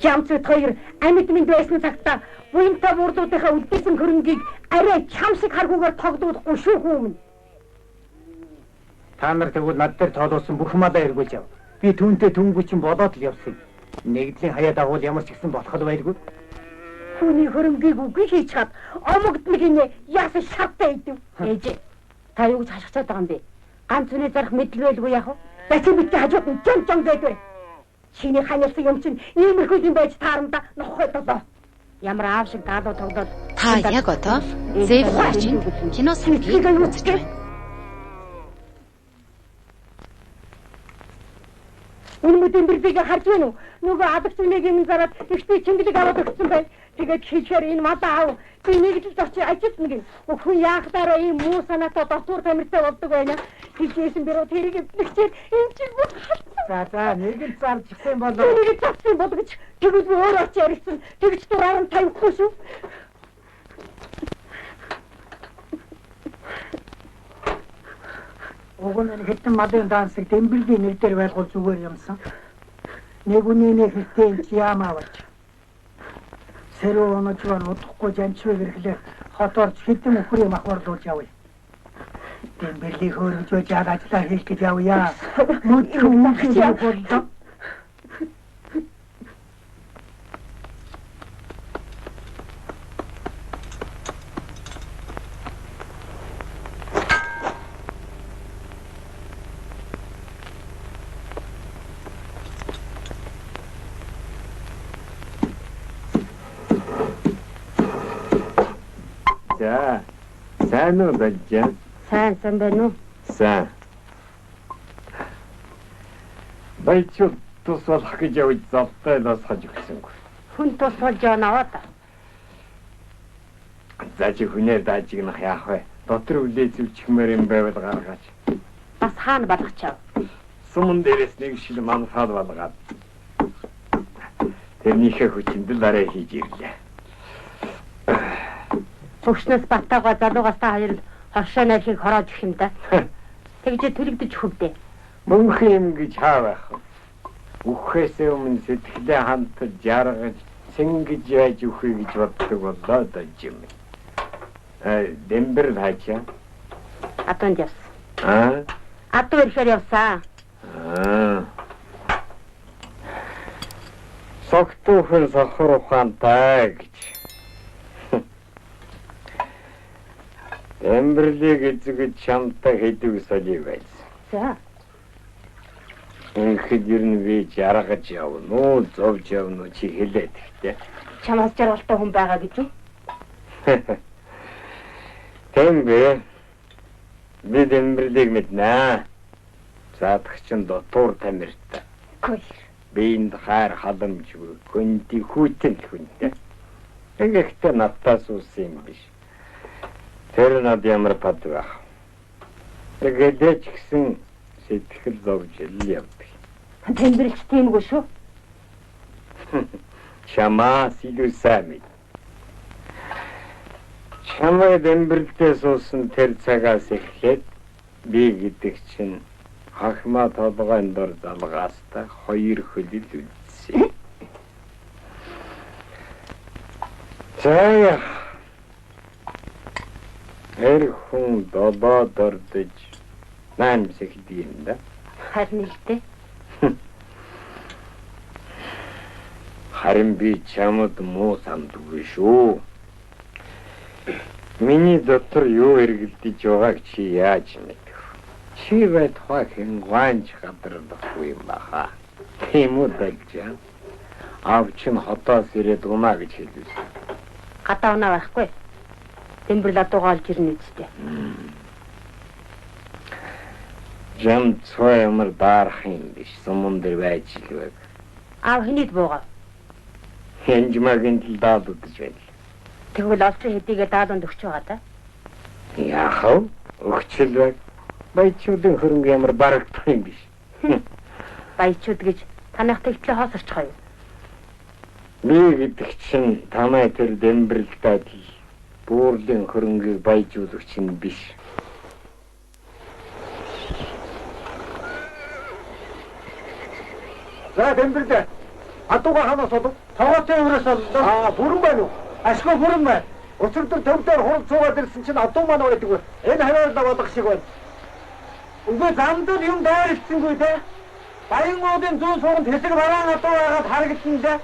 Жамцут хоёр амьд мэнд байсан цагтаа буянтай муурлуудынхаа үлдээсэн хөрөнгийг арай чам шиг харгуугаар тогдуулахгүй шүү хүмүүн. Та нар тэгвэл над дээр тоолуулсан бүх малаа эргүүлж яв. Би түүнтэй түнгүй чинь болоод л явсан. Нэгдлийн хаяа дагуул ямар ч гэсэн болох л байлгүй. Хүний хөрөнгийг үгүй хийж чад омогдно гинэ яасан шаттай идэв. Ээж та юу гэж хашгичаад байгаа юм бэ? Ганц үнэ зарах мэдэл байлгүй яах вэ? Бачин битгий хажууд нь жон жон гэдэг. Чиний ханялсан юм чинь иймэрхүү юм байж таарамда нохой долоо. Ямар аав шиг даалуу тоглоод та яг одоо Зэв Лажинд кино сувгийг үзэж байна. Энэ мүдэн бэрбийг харж байна уу? Нөгөө алагч үнээг юм зараад ихтэй чингэлэг аваад өгсөн байна. Тэгээд хийхээр энэ малаа ав. Би нэг л очиж ажилтна гин. Хүн яахлаараа ийм муу санаатай дотуур тамиртай болдог байна. Хэлжсэн бэрүү тэрийг эвдлэгчээр энэ чинь бүх халдсан. За за нэг л зарчихсан болов. Нэг л зарсан бол гэж тэгвэл би өөр очиж ярилцсан. Тэгж дураар нь тавихгүй шүү. Уг нь хэдэн малын дансыг Дэмбэрлийн нэр дээр байлгуул зүгээр юмсан. Нэг үнэний хэрэгтэй юм чи яамаа болж. Сэрүү онож байна удахгүй жанчвыг ирэхлээр хот орж хэдэн үхрийн махварлуулж явъя. Дэмбэрлийн хөөрөж байж ажиллаа хийх гэж явъя. Нүдхэн үнэхээр боллоо. За, сайн уу Должин? Сайн сайн байна уу? Сайн. Баячууд тус болох гэж явж золтой лосгож өгсөнгүй. Хүн тус болж явна да. За чи хүнээр даажигнах яах вэ? Дотор үлээ зүвчихмээр юм байвал гаргаач. Бас хаана балгачаав? Суман дээрээс нэг шил манфал балгаад. Тэрнийхээ хүчинд л арай хийж ирлээ. Хөгшнөөс Баттайгаа залуугаас та хоёр л хоршоо найрхийг хороож өгөх юм да. Тэгжээ төлөгдөж хөвдөө. Мөнх юм гэж хаа байх вэ? Үхээсээ өмнө сэтгэлээ хантаж жаргаж сэнгэж яаж үхье гэж боддог боллоо дажим. Дэмбэр хаачаа. Адуунд явсан. Аа? Адуу ирэхээр явсан. Аа. Согтуухан сохор ухаантай гэж. Дэмбэрлийг эзэгч чамтай хэдэг солио байсан. За. Үнэхээр ер нь би жаргаж явна уу, зовж явна уу чи хэлээд ихтэй. Чамаас жаргалтай хүн байгаа гэж үү? Тийм бэ. Би Дэмбэрлийг мэднэ. Заадах чинь дотуур тамиртай. Үгүй. Би энд хайр халамжгүй, хөнди хүйтэн хүнтэй. Тэгэхдээ надтай суусан юм биш. Тэр над ямар пад байх. Тэгээд ч гэсэн сэтгэл зовж л явдаг. Тэмбэрлч тиймгүй шүү. Чамаас илүү сайн мэд. Чамайг Дэмбэрлдээ суусан тэр цагаас эхлээд би гэдэг чинь хахмаа толгойн дор залгаастай хоёр хөлөл үлдсэн. За яах. Тэр хүн долоод ордож наймсэгдэг юм да. Харин л дээ. Харин би чамд муу сандгүй шүү. Миний дотор юу эргэлдэж байгааг чи яаж мэдэх? Чи байтугай хингуанч гадрахгүй юм баха. Тийм үү Должин? Аав чинь хотоос ирээд унаа гэж хэлсэн. Гадаа унаа байхгүй. Дэмбэрл адуугаа олж ирнэ үсттэй. Жам цой ямар даарах юм биш. Сумун дээр байж л байг. Аав хэнийд буугаа. Хэнжмагийн тал даалуудаж байл. Тэгвэл олцсон хэдийгээ даалуунд өгч байгаа да. Яах вэ? Өгчл байг. Баячуудын хөрөнгө ямар барагдах юм биш. Баячууд гэж танах тэгтлээ хоосорчих юу? Би гэдэг чинь танай тэр дэмбэрэлтэй адил буурлын хөрөнгийг баяжуулагч нь биш. За дэмбэрлээ. Адууга ханаас олов. Тогоотой өрөөс оллоо. Аа, бүрэн байна уу? Ашгүй бүрэн байна. Өчигдөр төв дээр хурал цуугаад ирсэн чинь адуу маань байдаг вэ? Энэ хаваар л болох шиг байна. Үгүй замд л юм дайралцсангүй те. Баян уудын зүүн сууганд хэсэг бараан адуу байгаад харагдсан дээ.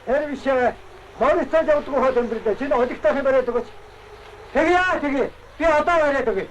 Тэр биш ээ. Морицоо явдггүй хаа дэмбэрлээ. Чиний одигтайхын бариад өгөөч. Тэгье тэгье. Би одоо бариад өгье.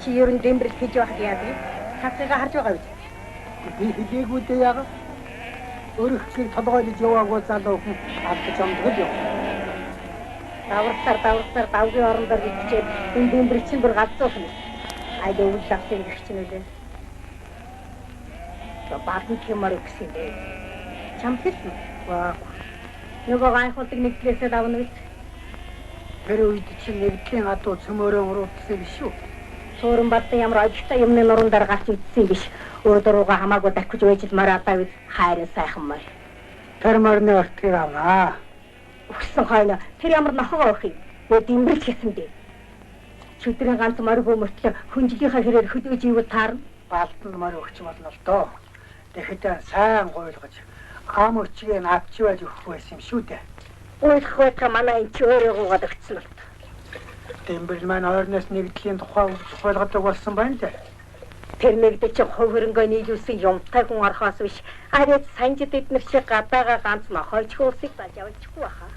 Чи ер нь дэмбэрэл хийж байхад яадаг юм? Цацгаа харж байгаа биз? Би хэлээгүй дээ яагаад? Өргөхийг толгойлж яваагүй залуу хүн алдаж амдгал яв. Давралтаар давгийн орондоор гिचээд энэ дэмбэрэл чинь бүр галзуух юм. Аль өвөл авсан гэх чинь үлээ. Бадан чимаар өгсөн юм бэ? Чамд хэлсэн. Waaгүй. Нөгөө гайхуулдаг нэгдлээсээ давна гэж. Тэр үед чинь нэгдлийн адуу цөмөөрөө уруулсан биш үү? Суурин бадан ямар ажилтай юмны нуруунд дээр гарч идсэн биш. Өөр дурууга хамаагүй дахиж байж л мараа биз хайрын сайхан морь. Тэр морины ортгийг авнаа. Өгсөн хойно тэр ямар нохогоо өх юм. Өө дэмбэрч хийсэн дээ. Чөдрийн ганц морь бөө мөртлөө хүнжлийнхаа хэрээр хөдөөж ивэл таарна. Балдан морь өгч болно л доо. Тэгэхэд сайн гуйлгаж ам өчгийг авч байж өгөх байсан юм шүү дээ. Уйлах байтга манай энэ чи өөрөө гуугаад өгсөн л. Дэмбэрэл маань ойрноос нэгдлийн тухай зохиолгодог болсон байна дээ. Тэр нэгдэл чинь хувь хөрөнгөө нийлүүлсэн юмтай хүн орохоос биш. Арайц санжид эднэр шиг гадаага ганц нохойчгүй улсыг болж явуулчихгүй баха.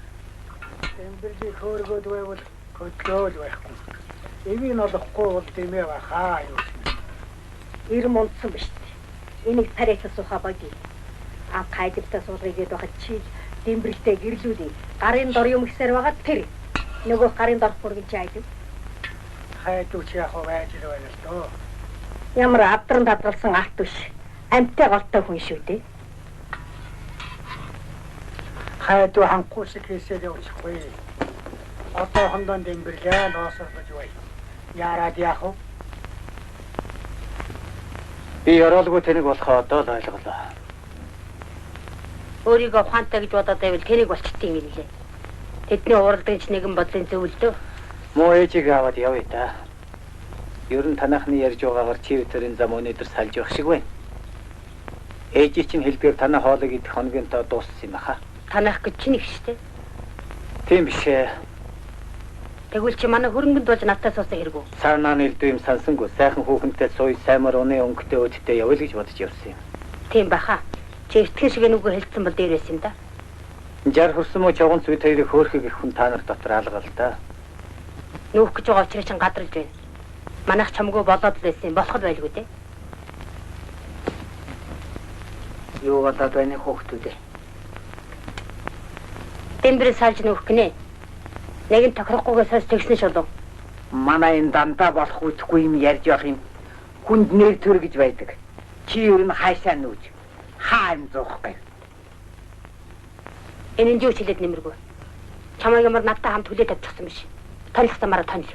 Дэмбэрлийг хөөргөөд байвал хөдлөөл байхгүй. Эвийг нь олохгүй бол дэмээ баха юу юм. Ир мундсан биш. Энийг тариач суухаа боги. А кайдалтай суулгая гээд байхад чи дэмбэрэлтэй гэрлүүлээ. Гарын дор юм ихсээр байгаа тэр. Нөгөө гарын дорх бүргэн чи айдав. Хайдуу чи яг байж л байна л доо. Ямар адран дадралсан алт биш. Амьтай голтой хүн шүү дээ. Хайдуу ханхгүй шиг хийсээр явуулчихгүй. Одоохондоо дэмбэрлээ лоосоргож бай. Яарад яах вэ? Би ёроолгүй тэнэг болохоо одоо л ойлголоо. Өөрийгөө ухаантай гэж бодоод байвал тэнэг болчтой юм лээ. Тэдний уралдагч нэгэн бодлын зөвлөдөө. Муу ээжийг аваад явъя та. Ер нь танахны ярьж байгаагаар чи өтөрийн зам өнөөдөр салж явах шиг байна. Ээжий чинь хэлдгээр танай хоолыг идэх хоногийн тоо дууссан юм аха. Танах гэж чинь их штэ. Тийм биш ээ. Тэгвэл чи манай хөрөнгөнд болж надтай суусан хэрэгүү. Цаанаа нэлдүү юм сансангүй. Сайхан хүүхэнтэй сууй саймар уны өнгөтэй өөдтэй явъя л гэж бодож явсан юм. Тийм баха. Чи эртгэн шиг нүгөө хэлсэн бол дээр байсан юм да. 60 хүрсэн мө чогонц бид хоёрыг хөөрхөг их хүн та нар дотор алга л да. Нүүх гэж байгаа учраас чин гадарлж байна. Манайх чамгүй болоод л байсан юм болох байлгүй дээ. Юу болоод байна хүүхдүүд ээ? Дэмбэрээ салж нүүх гинэ. Нэг нь тохирохгүйгээ сойс тэгсэн шулуу. Манай энэ дандаа болох үтгэхгүй юм ярьж явах юм. Хүнд нэр төр гэж байдаг. Чи ер нь хайшаа нүүж. Хаа юм зуухгүй. Энэ нь юу ч хэлээд нэмэргүй. Чамайг ямар надтай хамт хүлээ тавьчихсан биш. Тонилох замаараа тонил.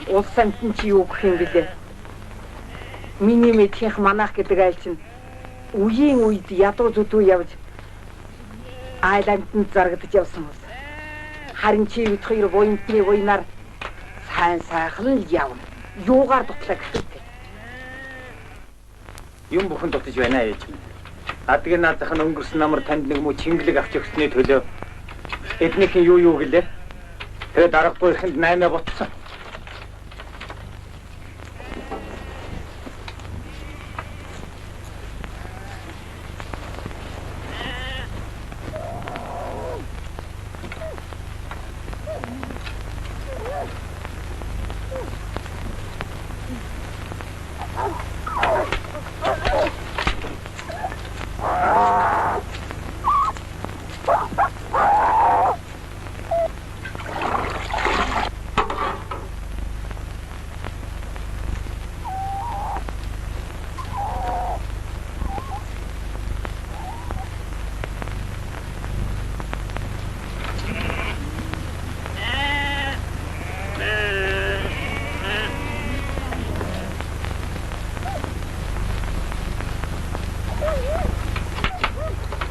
Улс амтэн чи юу гэх юм бэлээ? Миний мэдхийнх манайх гэдэг айл чинь үеийн үед ядуу зүдүү явж айл амтанд зарагдаж явсан улс. Харин чи бид хоёр буянтны буйнаар сайн сайхан л явна. Юугаар дутлаа гэх вэ? Юм бүхэн дутаж байна ээж минь. Адгийн наазах нь өнгөрсөн намар танд нэг муу чингэлэг авч өгсөний төлөө эднийхэн юу гэлээ? Тэгээд даргагүй ихэнд 8 ботсон.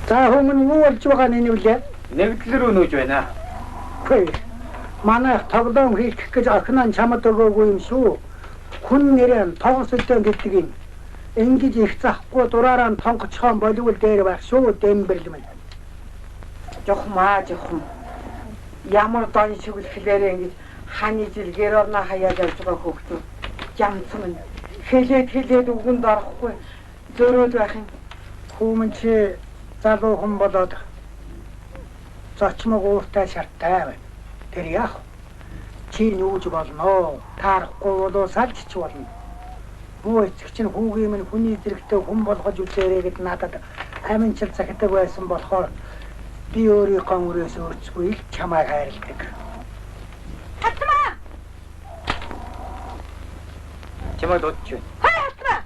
За хүмүүн юу болж байгаа нь нэвлээ? Нэгдэл рүү нүүж байна. Үгүй. Манайх тоглоом хийх гэж охин нь чамд өгөөгүй юм шүү. Хүн нэрээ тогос өдөн гэдэг юм. Ингэж их захгүй дураараа тонгоцхон боловол дээр байх шүү дэмбэрлэмэн. Жохмаа жохм. Ямар дон шүглэхлээр ингэж ханы жил гэр орноо хаяад явж байгаа хөөхтүүд жамцсан минь. Хэлээд үгэнд орохгүй зөрөөд байх юм. Хүмүүн чи залуу хүн болоод зочмог ууртай шарттай байна. Тэр яах вэ? Чи нүүж болно. Таарахгүй болоо салж ч болно. Бүү эцэг чинь хүүгийн минь хүний зэрэгтэй хүн болгож үзээрэй гэд надад аминчил захидаг байсан болохоор би өөрийнхөө үрээс өөрчгүй л чамайг хайрладаг. Хатмаа! Чамайг дуудаж байна. Хай хатмаа!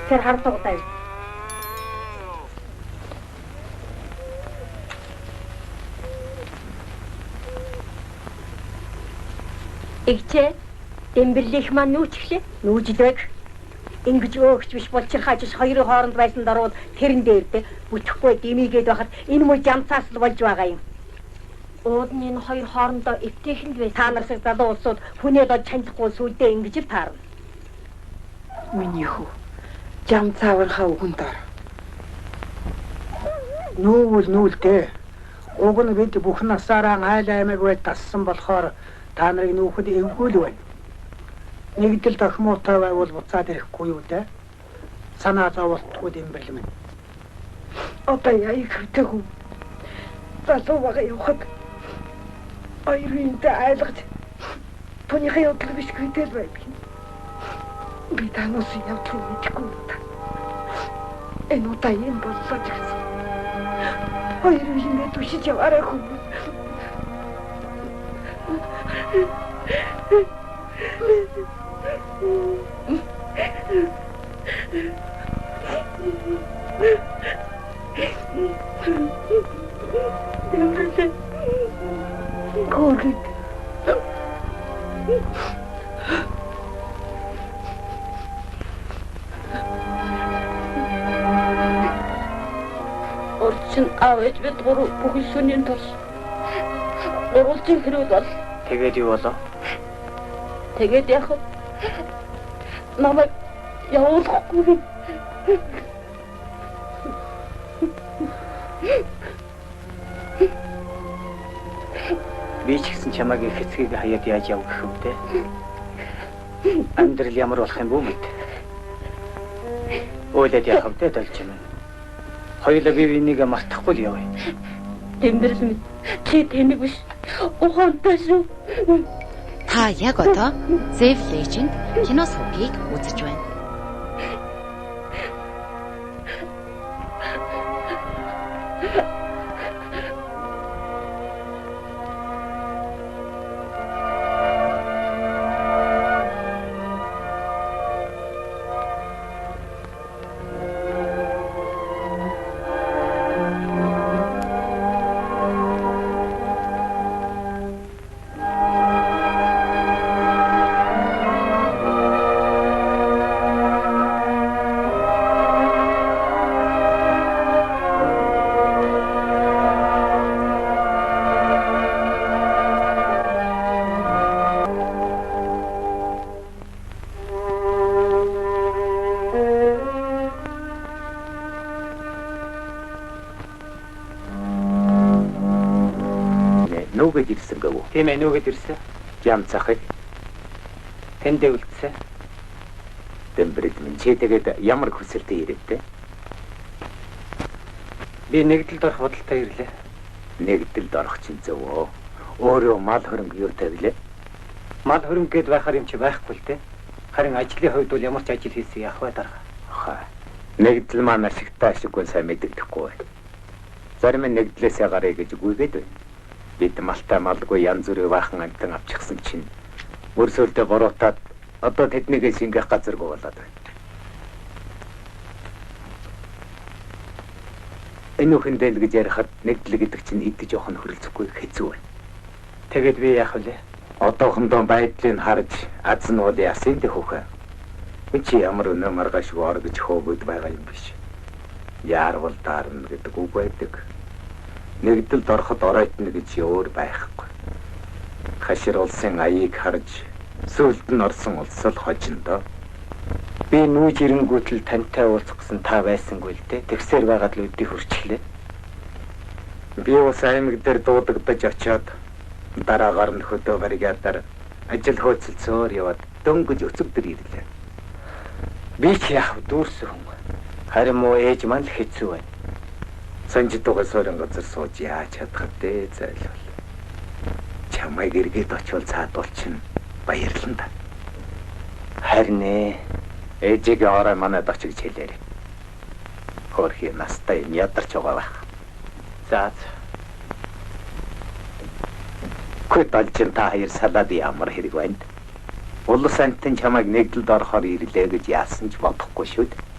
Тэр хардуутай. Игчээ дэмбэрлэх маань нүүчглээ. Нүүжлэг. Ингэж өөгч биш булчирхааж биш хоёрын хооронд байсан даруул тэрэн дээр дээ бүтэхгүй дэмийгээд байхад энэ муу жамцаас л болж байгаа юм. Ууд нь энэ хоёр хоорондоо эвтэйхэнд байсан. Та нар шиг залуу улсууд хүнээ дод чандлахгүй сүлдээ ингэж л таарна. Миний хүү жамцаавынхаа үгэнд ор. Нүүвэл нүүлдэ. Уг нь бид бүх насаараа айл аймаг бай дассан болохоор та нарыг нүүхэд эвгүй л байна. Нэгдэл тохимуутай байвал буцаад ирэхгүй юу дээ. Санаа зоволтгүй дэмбэрлэмэн. Одоо яа хөвтэй хүн. Залуу байгаа явхад хоёр үедээ айлгаж түүнийхээ явдал биш гэтэл байдаг юм. Би танаас явдлыг мэдэхгүй юм та. Энэ удаа юм боллоо ч гэсэн. Хоёр үеиндээ түшиж яваарай хүмүүс. Дэмбэрлээ. Хөөргөд. Урд чинь аав ээж бид гурав бүхэл шөнийн тул гурвалжин хэрүүл бол. Тэгээд юу болов? Тэгээд яах вэ? Намайг явуулахгүй. Би ч гэсэн чамайг их эцгийг хаяад яаж яв гэх юм те? Амьдрал ямар болох юм бүү мэд. Уйлаад яах вэ долж юм. Хоёулаа бие биенийгээ мартахгүй л явъя. Дэмбэрэл мэд чи тэнэг биш. Ухаантай шүү. Та яг одоо Save Legend кино сувгийг үзэж байна. Нүүгээд ирсэн гэв үү? Тийм ээ, нүүгээд ирсэн. Жам цахыг тэндээ үлдсэн. Дэмбэрэд минь чи тэгээд ямар хүсэлтэй ирэвтэй? Би нэгдэлд орох бодолтой ирлээ. Нэгдэлд орох чинь зөв өө. Өөрөө мал хөрөнгө юу тавилээ? Мал хөрөнгө гээд байхаар юм чи байхгүй л дээ. Харин ажлын хувьд бол ямар ч ажил хийсэн яах вэ дарга? Хаа. Нэгдэл маань ашигтай ашиггүй сайн мэдэгдэхгүй байна. Зарим нь нэгдлээсээ гарыг гэж гүйгээд байна. Бид малтай малгүй янз бүрийн баахан амьтан авчихсан чинь өрсөлдөө буруутаад одоо тэднийгээ шингэх газаргүй болоод байна. Энэ үхэндээ л гэж ярихад нэгдэл гэдэг чинь идэж явах нь хөрөлцөхгүй хэцүү байна. Тэгээд би яах вэ? Одоохондоо байдлыг харж аз нь бол ясын дэх хөхөө. Үн чи ямар өнөө маргаашгүй ор гэж хөөгд байгаа юм биш. Яарвал даарна гэдэг үг байдаг. Нэгдэлд ороход оройтно гэж өөр байхгүй. Хашир улсын аяыг харж сүлд нь орсон улс л хожино доо. Би нүүж ирэнгүүтэл тантай уулзах гэсэн та байсангүй л дээ. Тэгсээр байгаад л өдий хөрчлээ. Би ус аймаг дээр дуудагдаж очиод дараагаар нь хөдөө бригадаар ажил хөөцөлцөөр яваад дөнгөж өцөгдөр ирлээ. Би ч яах вэ дүүрсэн хүн. Харин муу ээж маань л хэцүү байна. Санжидугай суурин газар сууж яаж чадах вэ зайлвал. Чамайг эргээд очивол цаадуул чинь баярлан та. Харин ээ. Ээжигээ орой манайд очиж хэлээрэй. Хөөрхий настай юм ядарч байгаа байх. За. Күт алжин та хоёр салаад ямар хэрэг байна? Улс амтан чамайг нэгдэлд орохоор ирлээ гэж яасан ч бодохгүй шүү дээ.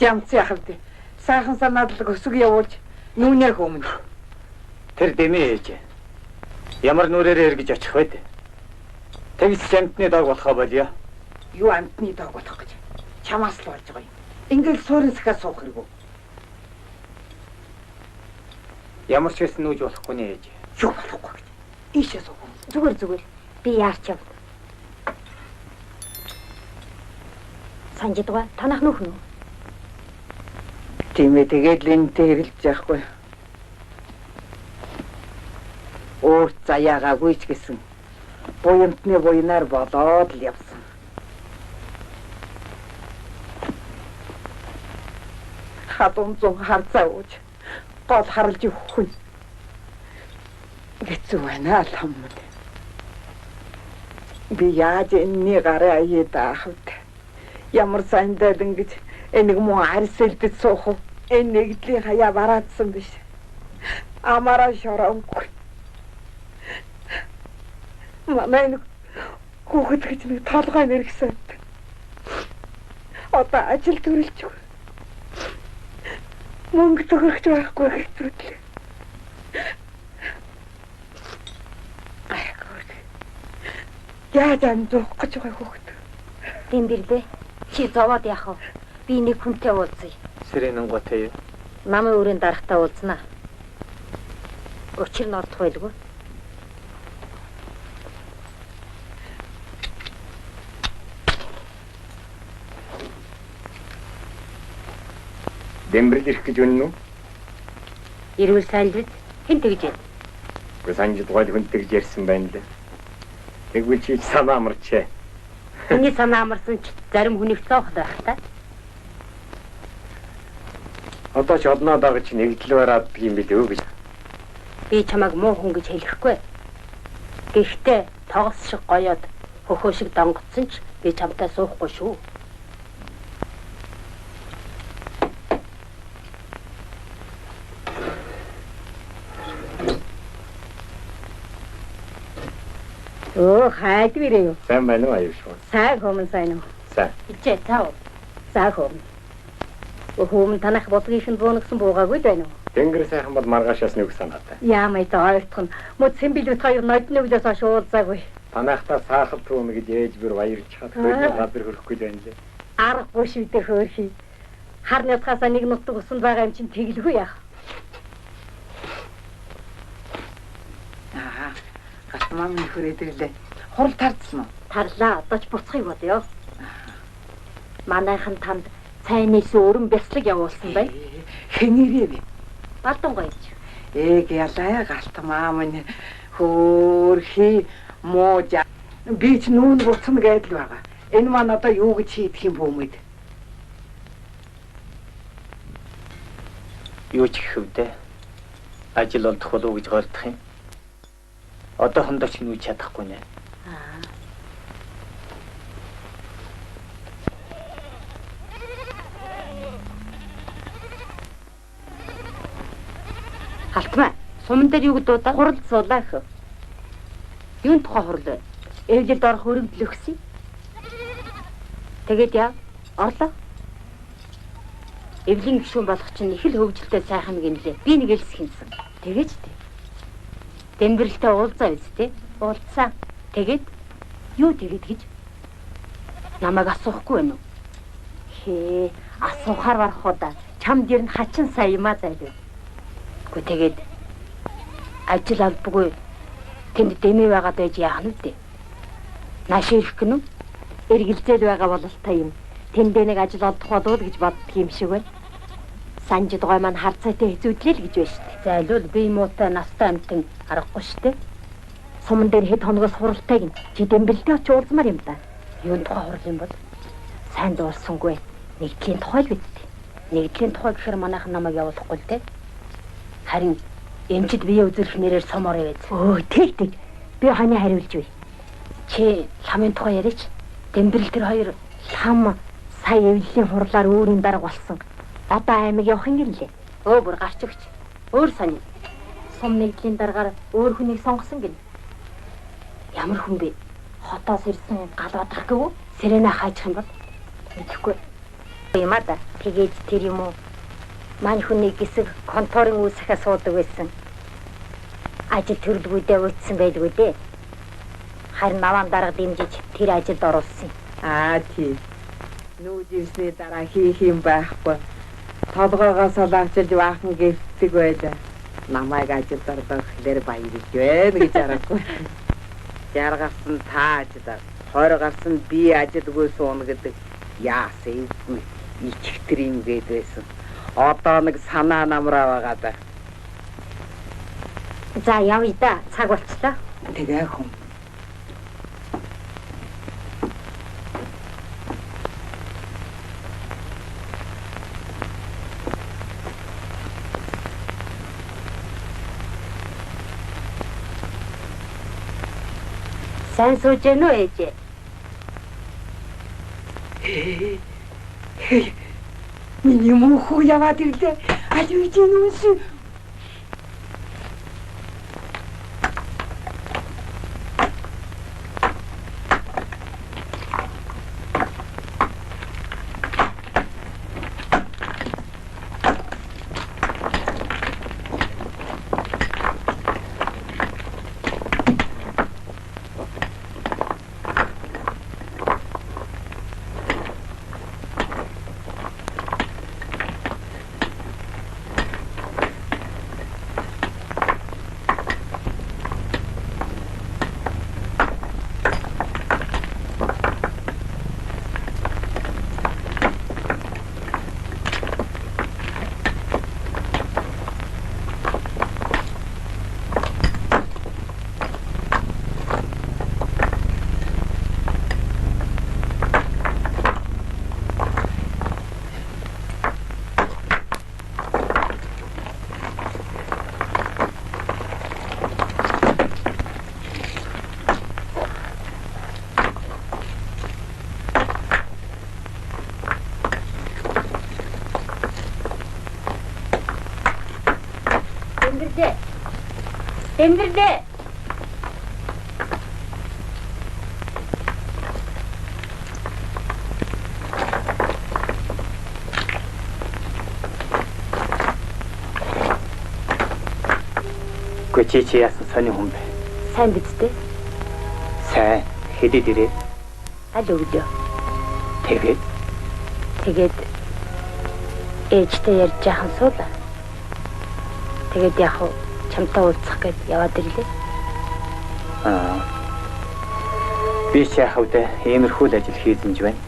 Жамц яах вэ? Сайхан санаадлаг өсөг явуулж нүүнээр хөмөн. Тэр дэмий ээж. Ямар нүрээрээ эргэж очих вэ? Тэгс амтны дог болохоо болио. Юу амтны дог болох гэж? Чамаас л болж байгаа юм. Ингээл суурин сахиа суух хэрэггүй. Ямар ч байсан нүүж болохгүй нэ ээж. Юу болохгүй гэж. Ийшээ суух. Зүгээр зүгээр. Би яарч яв. Санжидгаа танах нөхөн үү? Тийм ээ, тэгээд л энэтэй хэрэлж яахгүй. Өөр заяагаагүй ч гэсэн буянтны буянаар болоод л явсан. Халуун зун харцаа ууж гол харлж өгөх хүн. Хэцүү байна л хамт. Би яаж энэний гарын аяад аах вэ? Ямар сайн дайлан гэж энийг муу арьс элдэж суух уу? Энэ нэгдлийн хаяа бараадсан биш. Амаараа шороонгүй. Манай нэг хүүхэд гэж нэг толгой нэргсэн. Одоо ажил төрөлж мөнгө төгөрч байхгүй хэцүүдлээ. Яаж амжих гэж байгаа хүүхэд. Дэмбэрлээ. Чи зовоод яах вэ? Би нэг хүнтэй уулзъя. Сэрэнэн готой юу? Намын өрөөнд дарахтаа уулзнаа. Учир нь олдох байлгүй. Дэмбэрэл ирэх гэж үнэн үү? Ирвэл сайн л биз? Хэн тэгж яа? Үгүй Санжидгой хүн тэгж ярьсан байна лээ. Тэгвэл чи санаа амарчээ. Миний санаа амарсан ч зарим хүнийг цоох байх та. Одоо ч одноо дагаж нэгдэл барааддаг юм билүү гэж. Би чамайг муу хүн гэж хэлэхгүй. Гэхдээ тогс шиг гоёод хөхөө шиг донгоцсон ч би чамтай суухгүй шүү. Оо, хайдвэрээ юу? Сайн байна уу аюу шүү. Сайн хүмүүн сайн уу? Сайн. Ичээ тав. За хүмүүн. Хүмүүн танах бодлогын буунагсан буугаагүй л байна уу? Тэнгэр сайхан бол маргаашаас нүг санаатай. Яамай за ойлгох нь. Мөд Сэмбил бит хоёр нодны өглөөс хойш уулзаагүй. Танахтаа саахал түүмэ гэж ээж бүр баярлж хат хөлний газар хөрөхгүй л байна лээ. Аргагүй шүү дээ хөөрхий. Хар нутгаасаа нэг нутаг усанд байгаа юм чинь тэглэгүй яах. Аа. Галтмаа минь хүрээд ирлээ. Хурал тарцсан уу? Тарлаа. Одоо ч буцахыг бодъё. Манайхан танд цайнаас өрөн бяцлаг явуулсан байна. Хэнэрээ вэ? Балдан гоёж. Ээг ялаа галтмаа минь хөөрхий муу би ч нүүн буцна гэдэл байгаа. Энэ маань одоо юу гэж хийдэх юм бүүмэд? Юу ч гэх вдэ? Ажил олдох болов уу гэж гордох юм. Одоохондоо ч нүүж чадахгүй нэ. Халтмаа, суман дээр юу гэдээ удаа? Хурал суулаа хөө. Юун тухай хурал вэ? Эвлэлд орох өргөдөл өгсөн. Тэгээд яа? Орлоо. Эвлийн гишүүн болох чинь их л хөгжилтэй сайхан гинлээ. Би нэг элс хинсэн. Тэгэж дээ. Дэмбэрэлтэй уулзаа биз дээ. Уулзсан. Тэгээд юу тэгээд гэж намайг асуухгүй байна уу? Хээ, асуухаар барах уу да. Чамд ер нь хачин сайн юм а зайлв. Гэхдээ тэгээд ажил албагүй тэнд дэмий байгаад байж яах нь вэ? Нааш ирэх гэнэ үү? Эргэлзээл байгаа бол та юм. Тэндээ нэг ажил олдох болов уу гэж боддог юм шиг байна. Санжидгой маань харцаатай хэзүүдлээ л гэж байна шүү дээ. Зайлвал бие муутай настай амтан аргагүй шүү дээ. Суман дээр хэд хоногоос хуралтай гин. Чи дэмбэлдээ очиж уулзмаар юм да. Юун тухай хурал юм бол? Сайн дуулсангүй. Нэгдлийн тухай л биз дээ. Нэгдлийн тухай гэхээр манайхан намайг явуулахгүй л дээ. Харин эмчид бие үзүүлэх нэрээр сум орё гэж. Өө тэг тэг. Би ханы хариулж бай. Чи ламын тухай яриач. Дэмбэрэл тэр хоёр лам сая эвлэлийн хурлаар өөрийн дарга болсон. Одоо аймаг явах юм гэлээ. Өө бүр гарч өгч. Өөр сони. Сум нэгдлийн даргаар өөр хүнийг сонгосон гин. Ямар хүн бэ? Хотоос ирсэн гал бадрах гэв үү? Сэрэнэ хайчих юм бол мэдэхгүй. Юм а да. Тэгээд тэр юм уу? Мань хүний гисэг конторын үе сахиа суудаг байсан. Ажил төрөлгүйдээ уйтсан байлгүй дээ. Харин наваан дарга дэмжиж тэр ажилд оруулсан. Аа тий. Нүүд ирсний дараа хийх юм байхгүй. Толгоогоо солоовчилж баахан гэртдэг байлаа. Намайг ажилд орлоо гэхлээр баярлж байна гэж аргагүй. 60 гарсан та ажилд, 20 гарсан би ажилгүй сууна гэдэг яасан эвгүй ичхтэр юм гээд байсан. Одоо нэг санаа намраа байгаа да. За явъя да. Цаг болчлоо. Тэгээ хүн. Сайн сууж гэнэ үү ээжээ? Миний мөнхөө яваад ирлээ. Аль үеийн үнсэн. Дэмбэрдээ. Гүй чи яасан сони хүн бэ? Сайн биз дээ. Сайн. Хэдэд ирээ? Аль өглөө. Тэгээд? Тэгээд ээжтэй ярьж яхан суулаа. Тэгээд яг уу чамтай уулзах гээд яваад ирлээ. Аа. Би ч яах вэ? Иймэрхүү л ажил хийзэнж байна.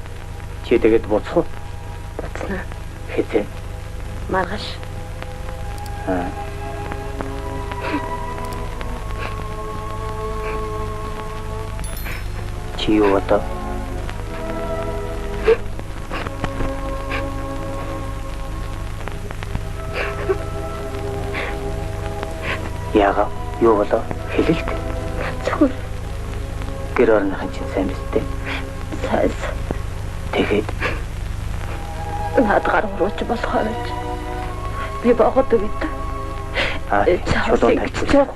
Чи тэгээд буцах уу? Буцна. Хэзээ? Маргааш. Аа. Чи юу одоо? Яага, юу болоо? Хэлэлт. Зүгээр. Гэр орныхан чинь сайн биз дээ? Сайн. Тэгээд над гар урууч болохоор гэж. Би богод үед. Аа, чулуу тавьчих.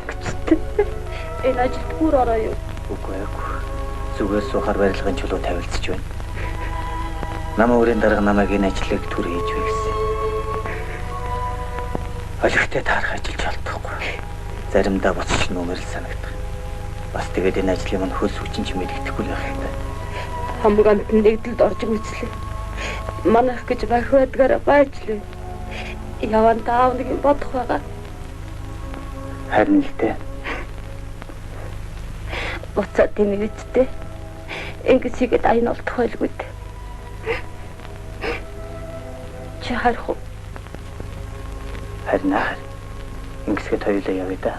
Энэ ажилд бүр ороо юу? Үгүй ээ. Зүгээр суухаар барилгын чулуу тавилцж байна. Нам өөрийн дарга намайг энэ ажлыг түр хийж вэ гэсэн. Олигтой таарах ажиллаж болтохгүй. Заримдаа буцаж нүүмэрл санагдах. Бас тэгээд энэ ажлын мань хөлс хүчин ч мэддэхгүй л байх юм байна. Хамаг амт нэгдэлд орж үзлээ. Манайх гэж бах байдгаараа байж лээ. Яван таав нэг юм бодох байгаа. Харин л дээ. Буцаад тийм үсттэй. Ингэж хийгээд аян олдох байлгүй дээ. Чи харих уу? Харин аа. Ингэсгэд хоёулаа явъя да.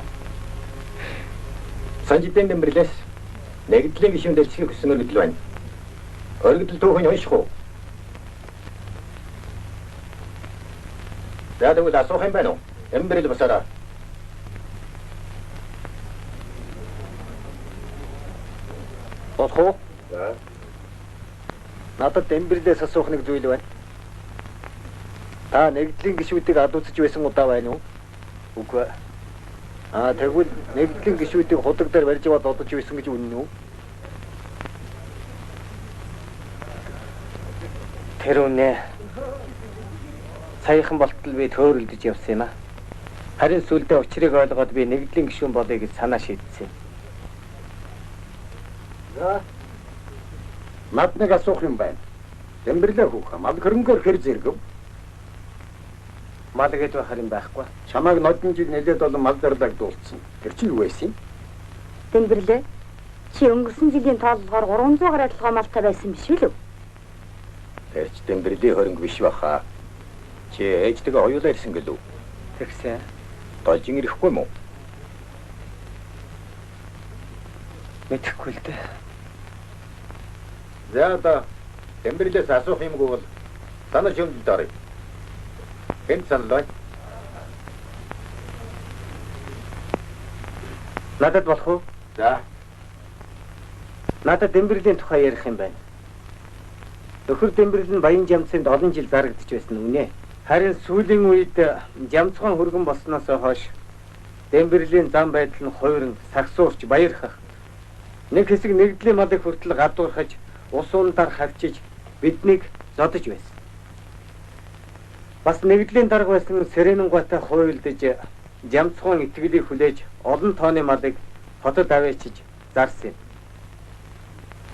Санжидын Дэмбэрлээс нэгдлийн гишүүн дэлгэхийг хүссэн өргөдөл байна. Өргөдөл түүхэн унших уу? За тэгвэл асуух юм байна уу? Дэмбэрэл босоорой. Болох уу? За. Надад Дэмбэрлээс асуух нэг зүйл байна. Та нэгдлийн гишүүдийг адууцж байсан удаа байна уу? Үгүй. Аа тэгвэл нэгдлийн гишүүдийг худаг дээр барьж аваад одож байсан гэж үнэн үү? Тэр үнэ. Саяхан болтол би төөрөлдөж явсан юм аа. Харин сүүлдээ учрыг ойлгоод би нэгдлийн гишүүн болъё гэж санаа шийдсэн юм. За. Над нэг асуух юм байна. Дэмбэрлээ хүүхэн мал хөрөнгөөр хэр зэргэв? Мал гэж байхаар юм байхгүй. Чамайг нодон жиг нэлээд олон мал зарлаг дуулсан. Тэр чинь юу байсан юм? Дэмбэрлээ. Чи өнгөрсөн жилийн тооллогоор 300 гаруй толгой малтай байсан биш үү? Тэр ч Дэмбэрлийн хөрөнгө биш баха. Чи ээжтэйгээ хоёулаа ирсэн гэлүү? Тэгсэн. Должин ирэхгүй юм уу? Мэдэхгүй л дээ. За одоо Дэмбэрлээс асуух юмгүй бол санал шүүмжлэлд оръё. Хэн санал байна? Надад болох уу? За. Надад Дэмбэрлийн тухай ярих юм байна. Нөхөр Дэмбэрэл нь Баян Жамцынд олон жил зарагдж байсан үнэ. Харин сүүлийн үед Жамцхан хүргэн болсноос хойш Дэмбэрлийн зам байдал нь хувиран сагсуурч баярхах. Нэг хэсэг нэгдлийн малыг хүртэл гадуурхаж ус ундаар хавчиж биднийг зодож байсан. Бас нэгдлийн дарга байсан Сэрэнэн гуайтай хуйлдаж Жамцхан итгэлийг хүлээж олон тооны малыг хотод аваачиж зарсан юм.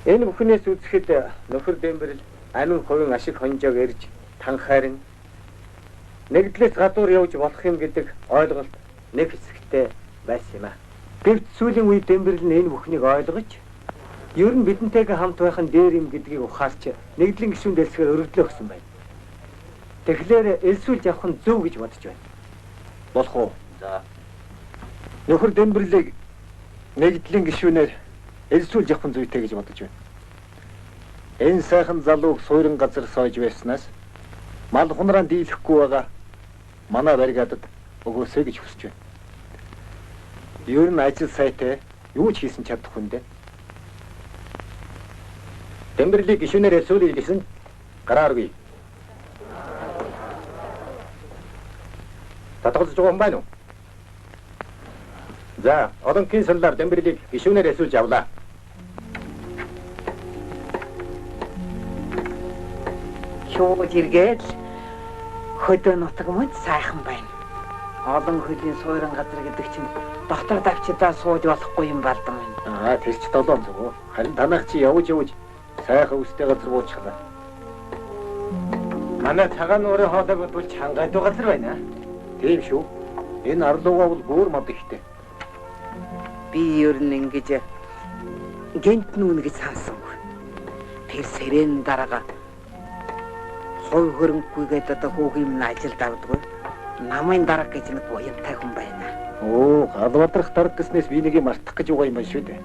Энэ бүхнээс үзэхэд нөхөр Дэмбэрэл амин хувийн ашиг хонжоог эрж танхаарн нэгдлээс гадуур явж болох юм гэдэг ойлголт нэг хэсэгтээ байсан юм аа. Гэвч сүүлийн үед Дэмбэрэл нь энэ бүхнийг ойлгож ер нь бидэнтэйгээ хамт байх нь дээр юм гэдгийг ухаарч нэгдлийн гишүүн дэлсгээр өргөдлөө өгсөн байна. Тэгэхээр элсүүлж явах нь зөв гэж бодож байна. Болох уу? За. Нөхөр Дэмбэрлийг нэгдлийн гишүүнээр элсүүлж явах нь зүйтэй гэж бодож байна. Энэ сайхан залууг суурин газар сойж байснаас мал хунраа дийлэхгүй байгаа манай бригадад өгөөсэй гэж хүсэж байна. Ер нь ажил сайтай юу ч хийсэн чадах хүн дээ. Дэмбэрлийг гишүүнээр элсүүлье гэсэн гараа өргөе. Татгалзаж байгаа юм байна уу? За, олонхын саналаар Дэмбэрлийг гишүүнээр элсүүлж авлаа. Шууд эргээд л хөдөө нутаг мод сайхан байна. Олон хөлийн суурин газар гэдэг чинь дотор давчдаа сууж болохгүй юм балдан байна. Аа, тэр ч 700. Харин танах чи явж явж сайхан өстэй газар буучхлаа. Манай цагаан нуурын хоолойг бодвол чангайдуу газар байна. Тийм шүү. Энэ арлуугаа бол бүр мод ихтэй. Би ер нь ингэж гэнт нүүнэ гэж сансангүй. Тэр сэрэн дарга хувь хөрөнгөгүйгээд одоо хүүхэн юм ажилд авдаггүй. Намын дарга гэж нэг буянтай хүн байна. Оо, Галбадрах дарга гэснээс би нэгийг мартах гэж байгаа юм байна шүү дээ.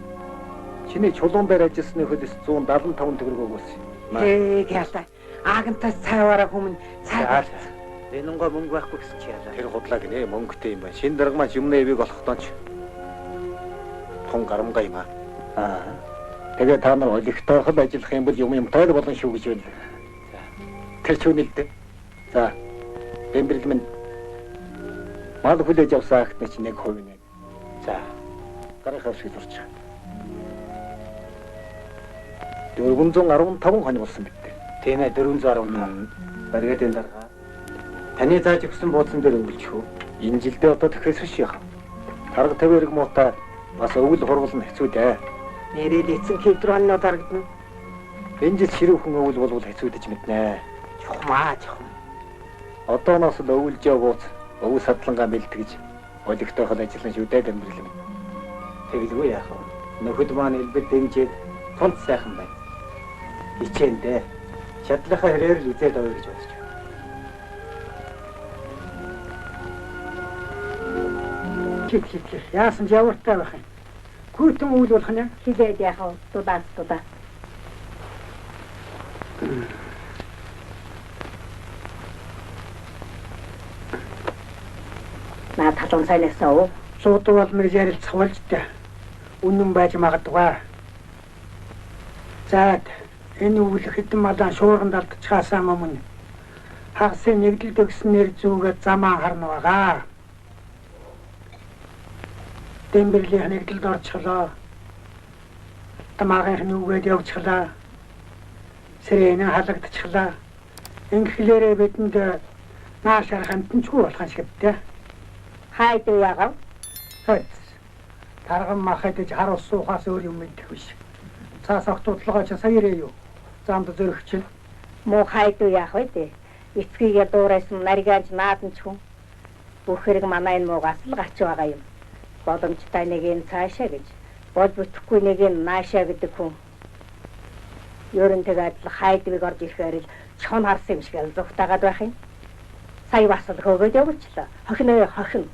Чиний чулуун дээр ажилласны хөлөөс 175 төгрөг өгөөсөн. Тэг ялаа. Агантаас цайваараа хүмүүн цай. Энэнгоо мөнгө байхгүй гэсэн чи ялаа. Тэр худлаа гинэ мөнгөтэй юм байна. Шинэ дарга маань юмны эвийг олохдоо ч тун гарамгай юм аа. Аа. Тэгээ та нар олигтойхол ажиллах юм бол юм юмтай л болно шүү гэж байна. Тэр ч үнэлдэ. За. Дэмбэрэл минь мал хүлээж авсан акт чинь 1% нэ. За. Гарын шиг зурч. 415 хоног болсон биз дээ. Тийм ээ 415. Баригадын дарга. Таны зааж өгсөн буудлан дээр өвлчих үү? Энэ жилдээ одоо төхөөс биш яах. Тарга тавиарг муутай бас өвөл хурвал нь хэцүү дээ. Нэрэл эцэн хэвдрэннөө дарагдана. Энэ жил ширүүхэн өвөл болвол хэцүүдэж мэднэ. Чухмаа чухам. Одооноос л өвөлжөө бууц, өвөл садлангаа бэлтгэж олигтойхол ажиллана шүү дээ Дэмбэрэл минь. Тэгэлгүй яах вэ? Нөхөд маань элбэг дэмжиж тунц сайхан байна. Хичээндээ чадлынхаа хэрээр л үзээд авъя гэж бодож байна. Хит хит. Яасан ч явартай байх юм. Гүйтэн үйл болох нь хилээд яах вэ? Дудаас дудаа. Наа талуун сайнасаа уу? Суудуу болно гэж ярилцах болж та. Үнэн байж магадгүй. За энэ үйл хэдэн малан шуурганд алдчихаасаа мөн хагасын нэгдэл төгсөн нэр зүгээ замаа харна байгаа. Дэмбэрлийн нэгдэлд орчихлоо. Тамаагийн нүгээд явчихлаа. Сэрэнэ халагдчихлаа. Ингэхлээрээ бидэнд Нааш арах амтанчгүй болох юм шиг дээ. Хайд яагав? Хайд. Тарган мах идэж хар ус суухаас өөр юм мэдэх биш. Цаас огт удалгаа чи сая ирээ юу? Замд зөрөх чинь. Муу хайд яах вэ дээ? Эцгийгээ дуурайсан наргаанч наадан ч хүн. Бүх хэрэг манай энэ муугаас л гарч байгаа юм. Боломжтой нэг нь цаашаа гэж, бол бүтэхгүй нэг нь наашаа гэдэг хүн. Ер нь тэгээд л хайдвыг орж ирэхээр л чон харсан юм шиг л зүгтаагаад байх юм. Сая бас л хөөгөөд явуулчлаа. Хохин өө хохин.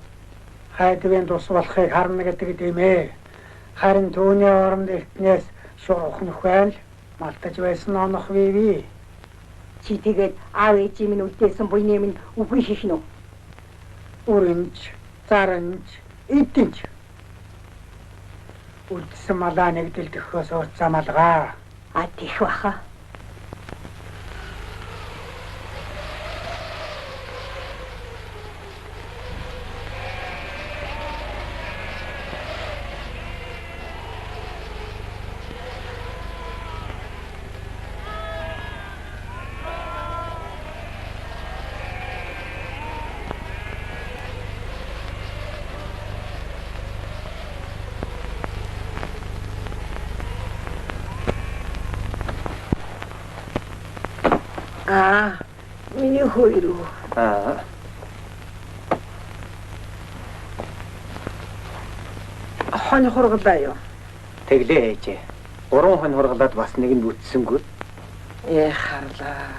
Хайдвын тус болохыг харна гэдэг юм ээ. Харин түүний оронд эртнээс шуурх нөхөн л малтаж байсан онох виви. Чи тэгээд аав ээжийн минь үлдээсэн буйны минь үгүй хийх нь үү? Өрөнж, заранж, эдэнж. Үлдсэн малаа нэгдэл төхөөс ууцаа малгаа. А тийх баха. Аа, миний хөө ирв. Аа. Хонь хургалаа юу? Тэглээ ээжээ. 3 хонь хургалаад бас нэг нь бүтсэнгүй. Харлаа.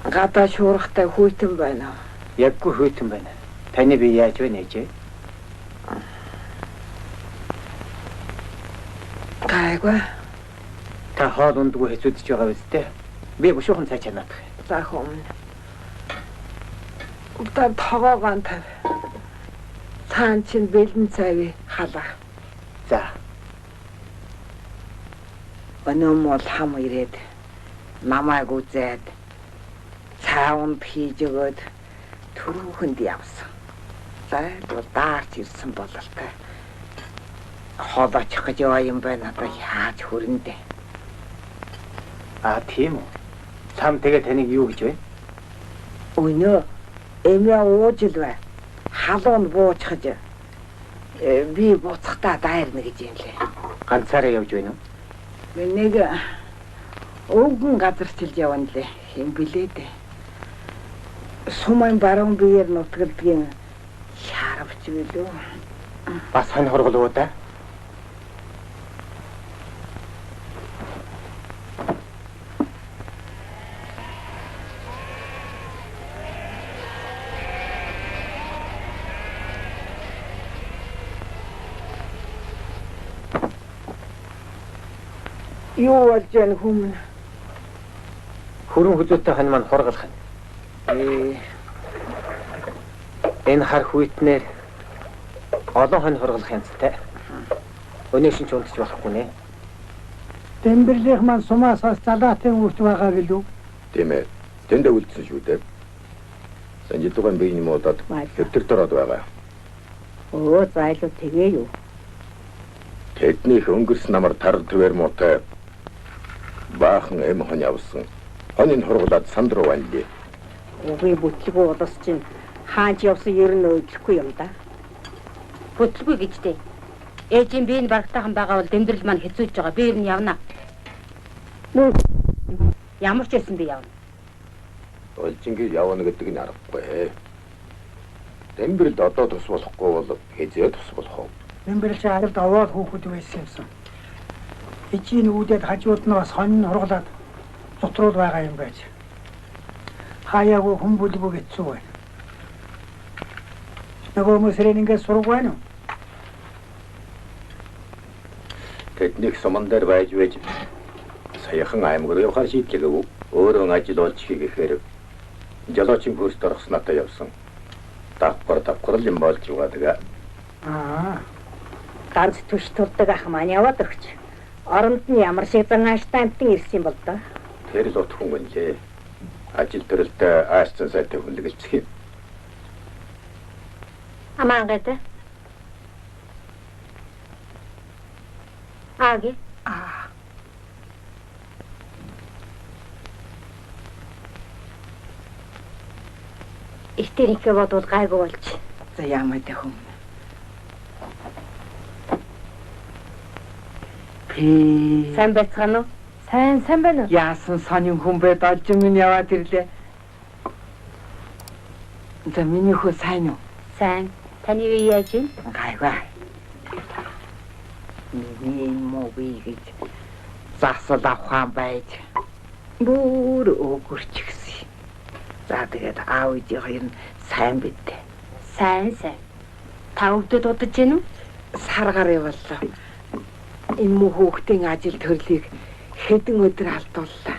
Гадаа шуурхтай хүйтэн байна. Яггүй хүйтэн байна. Таны би яаж вэ ээжээ? Гайгүй. Та хоол ундгүй хэцүүдж байгаа биз дээ? Би бушуухан цай чанаадах. За хүмүүн. Удаа тогоогоон тавь. Цаан чинь бэлэн цайвээ халаа. За. Өнөөм бол хам ирээд намайг үзээд цаавнд хийж өгөөд төрүүхэнд явсан. Зайлвал даарч ирсэн бололтой. Хол очих гэж яваа юм байна, одоо яаж хөрөндөө. А тийм үү? Цам тэгээ таныг юу гэж вэ? Өнөө эмээ ууж л бай. Халуун буучихж би буцахтаа дайрна гэж юм лээ. Ганцаараа явж байна уу? Би нэг өвгөн газарчилж явна лээ. Хэм блээ дээ. Сумын баруун биеэр нутгалдгийн шаравч билүү. Бас хонь хоргол уу да? Юу болж байна хүмүүн? Хөрөн хүзүүтэй хонь маань хургалах нь. Энэ хар хүйтнээр олон хонь хургалах янзтай. Өнөө шин ч унтж болохгүй нэ. Дэмбэрлийнх маань сумаас хойш залаатын үрт байгаа гэлүү? Тийм ээ. Тэндээ үлдсэн шүү дээ. Санжидугаан биений муудад хэвтэр дороод байгаа. Өө зайлуу тэгээ юу? Тэднийх өнгөрсөн намар тар твэр муутай баахан эм хонь явсан. Хонь хургалаад санд руу ванлээ. Үгүй бүтлгүй улс чинь хаанч явсан ер нь өдлөхгүй юм да. Бүтлгүй гэж дээ. Ээжийн би энэ барагтайхан байгаа бол дэмбэрэл маань хэцүүж байгаа. Би ер нь явна. Ямар ч байсан би явна. Олжингийн явна гэдэг нь аргагүй. Дэмбэрэлд одоо тус болохгүй бол хэзээ тус болох вэ? Дэмбэрэл чи ажилд овоод хүүхэд байсан юмсан. Эжийн үүдээд хажууд нь бас хонь хургалаад зутруул байгаа юм байж. Хаяагүй хүн бүлгүй хэцүү байна. Нөгөө хүмүүсрийн ингээд сураг байна уу? Тэднийг суман дээр байж байж саяхан аймаг руу явахаар шийдлээгүй. Өөрөө ажил олж хийхээр жолоочин курст орох надад явсан. Давхар давхар л юм болж байгаа тэгээ. Аа. Ганц түш тулдаг ах маань яваад өгч. Оронд нь ямар шиг зан ааштай амтан ирсэн юм бол доо. Тэр л утхан гэнлээ. Ажил төрөлтэй аашсан сайтай хүнлэгэлцэх юм. Амаан гэдэг. Аги. Аа. Эртээр ихэ бодвол гайгүй болж. За яамаа тэ хүм. Пи. Сайн байцгаана уу? Сайн, сайн байна уу? Яасан сонин хүн бэ? Должин минь яваад ирлээ. За миний хөө сайн уу? Сайн. Таны үе яаж юм? Гайгүй. Миний энэ муу бие гэж засал авахаан байж бүр өгөрчихсэн. За тэгээд аав ээжийн хоёр нь сайн бидтэй. Сайн сайн. Та өвдөд удаж гэнэ үү? Сар гар явууллаа. Энэ муу хүүхдийн ажил төрлийг хэдэн өдөр алдууллаа.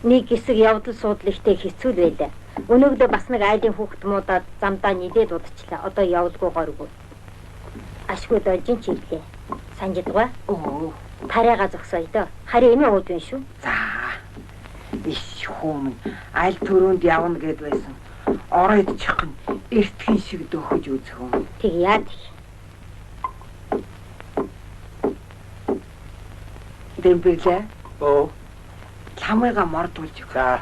Нэг хэсэг явдал суудал ихтэй хэцүү л байлаа. Өнөөглөө бас нэг айлын хүүхд муудаад замдаа нилээд удчихлаа. Одоо явалгүй горгүй. Ашгүй должин ч ирлээ. Санжидгаа. Өө. Тариага зогсоё доо. Харин эмээ ууд байна шүү. За. Иш хүмүүн аль төрөнд явна гэд байсан. Оройд чихэн эртхэн шиг дөхөж үзэх юм. Тэг яа тэг. Дэмбэрлээ. Өө. Ламыга мордуулж өг. За.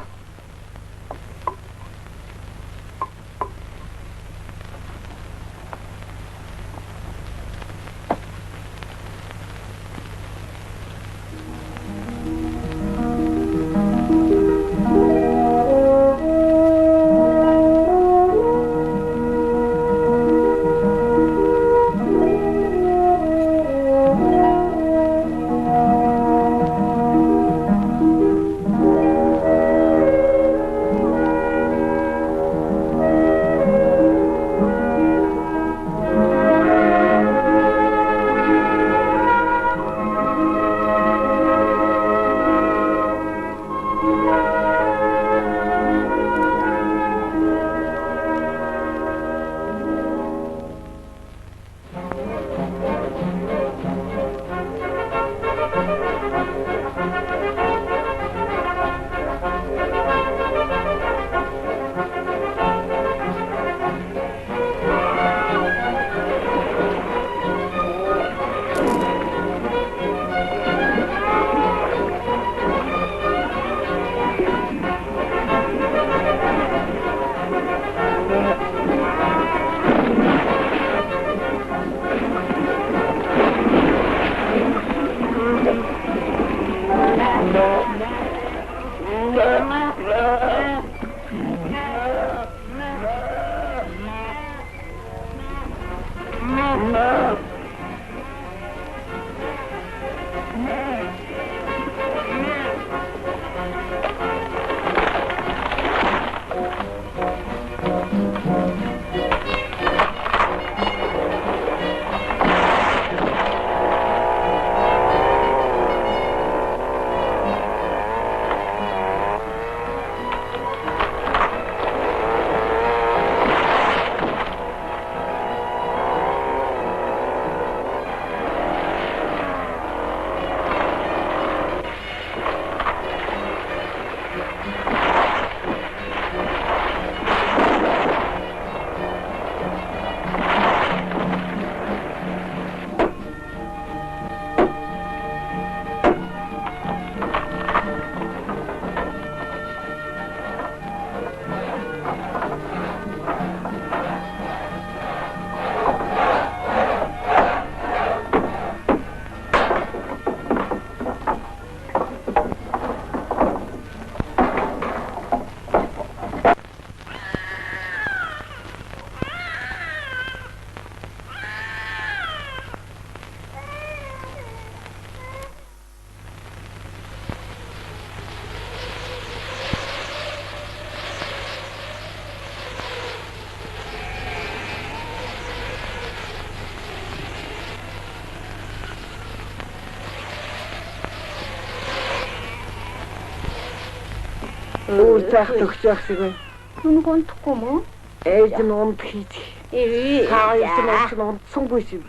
Өөр заах төгч байх шиг байна. Нүг унтахгүй мө? Ээж нь унт хийж. Ээ. Та хоёр ч нууц нь унтсангүй шиг.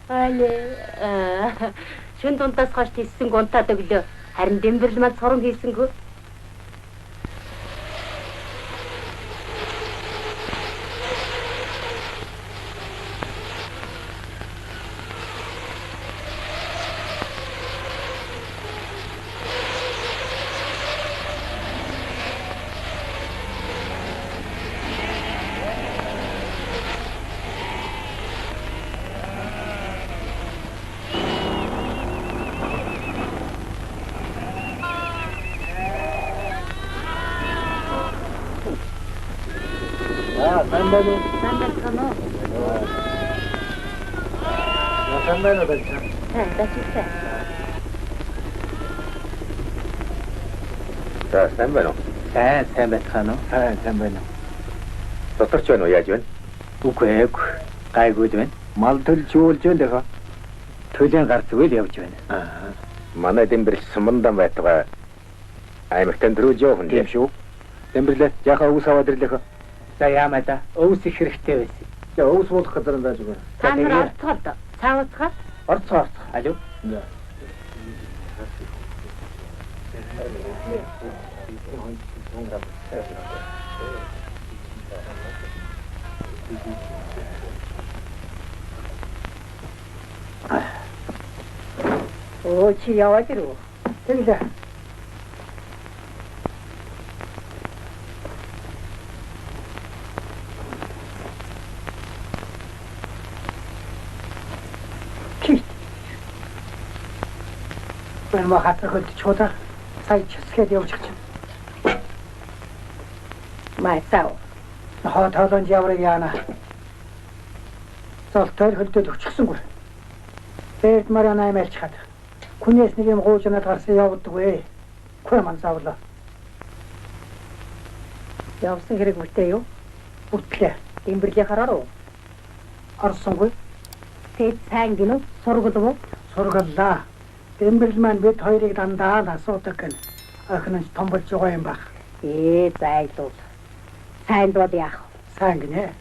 Алээ. Шүн дундаас хойш тийсэн гунтаад өглөө. Харин дэмбэрл маань цорон хийсэнгүй. Сайн байна уу? Сайн байна уу? Сайн байна уу дальчаа? Сайн, дальчаа. За, сайн байна уу? Сайн, сайн байцгаана уу? Сайн, сайн байна уу? Доторч байна уу, яаж байна? Үгүй ээ, гайгүй л байна. Мал төлж юулж байна даа? Төлийн гар зүгээр л явж байна. Аа. Манай Дэмбэрэл сумандан байтугай аймагтан төрүүлж явах юм тийм шүү. Дэмбэрлээ яхаа өвс аваад ирлээ. За яамаа да. Өвс их хэрэгтэй байсан. За өвс буулгах газар нь байж байгаа. Та нар орцгоо л доо. Цаавцгаа. Орцгоо орцгоо. Алив. За. Оо чи яваад ирв. Тэглээ. Мэн хатар хөлд чуудаа сая чисгээд явчих чинь. Майцаа. Хоо тоолон яврыг яана. Золтойр хөлдөд өчгсөнгүй. Бэрд мараа 8 альчхад. Күнээс нэг юм гууж над гарсан явдаггүй. Күй ман заавлаа. Явсан хэрэг бүтээ юу? Бүтлээ. Дэмбэрлийн хараар уу? Орсонгүй. Тэд сайн гинүү? Сургалв уу? Сургаллаа. Дэмбэрэл маань бид хоёрыг дандаа л асуудаг гэн. Охин нь том болж байгаа юм баг. Зайлуул. Сайн бол яах вэ? Сайн гинэ.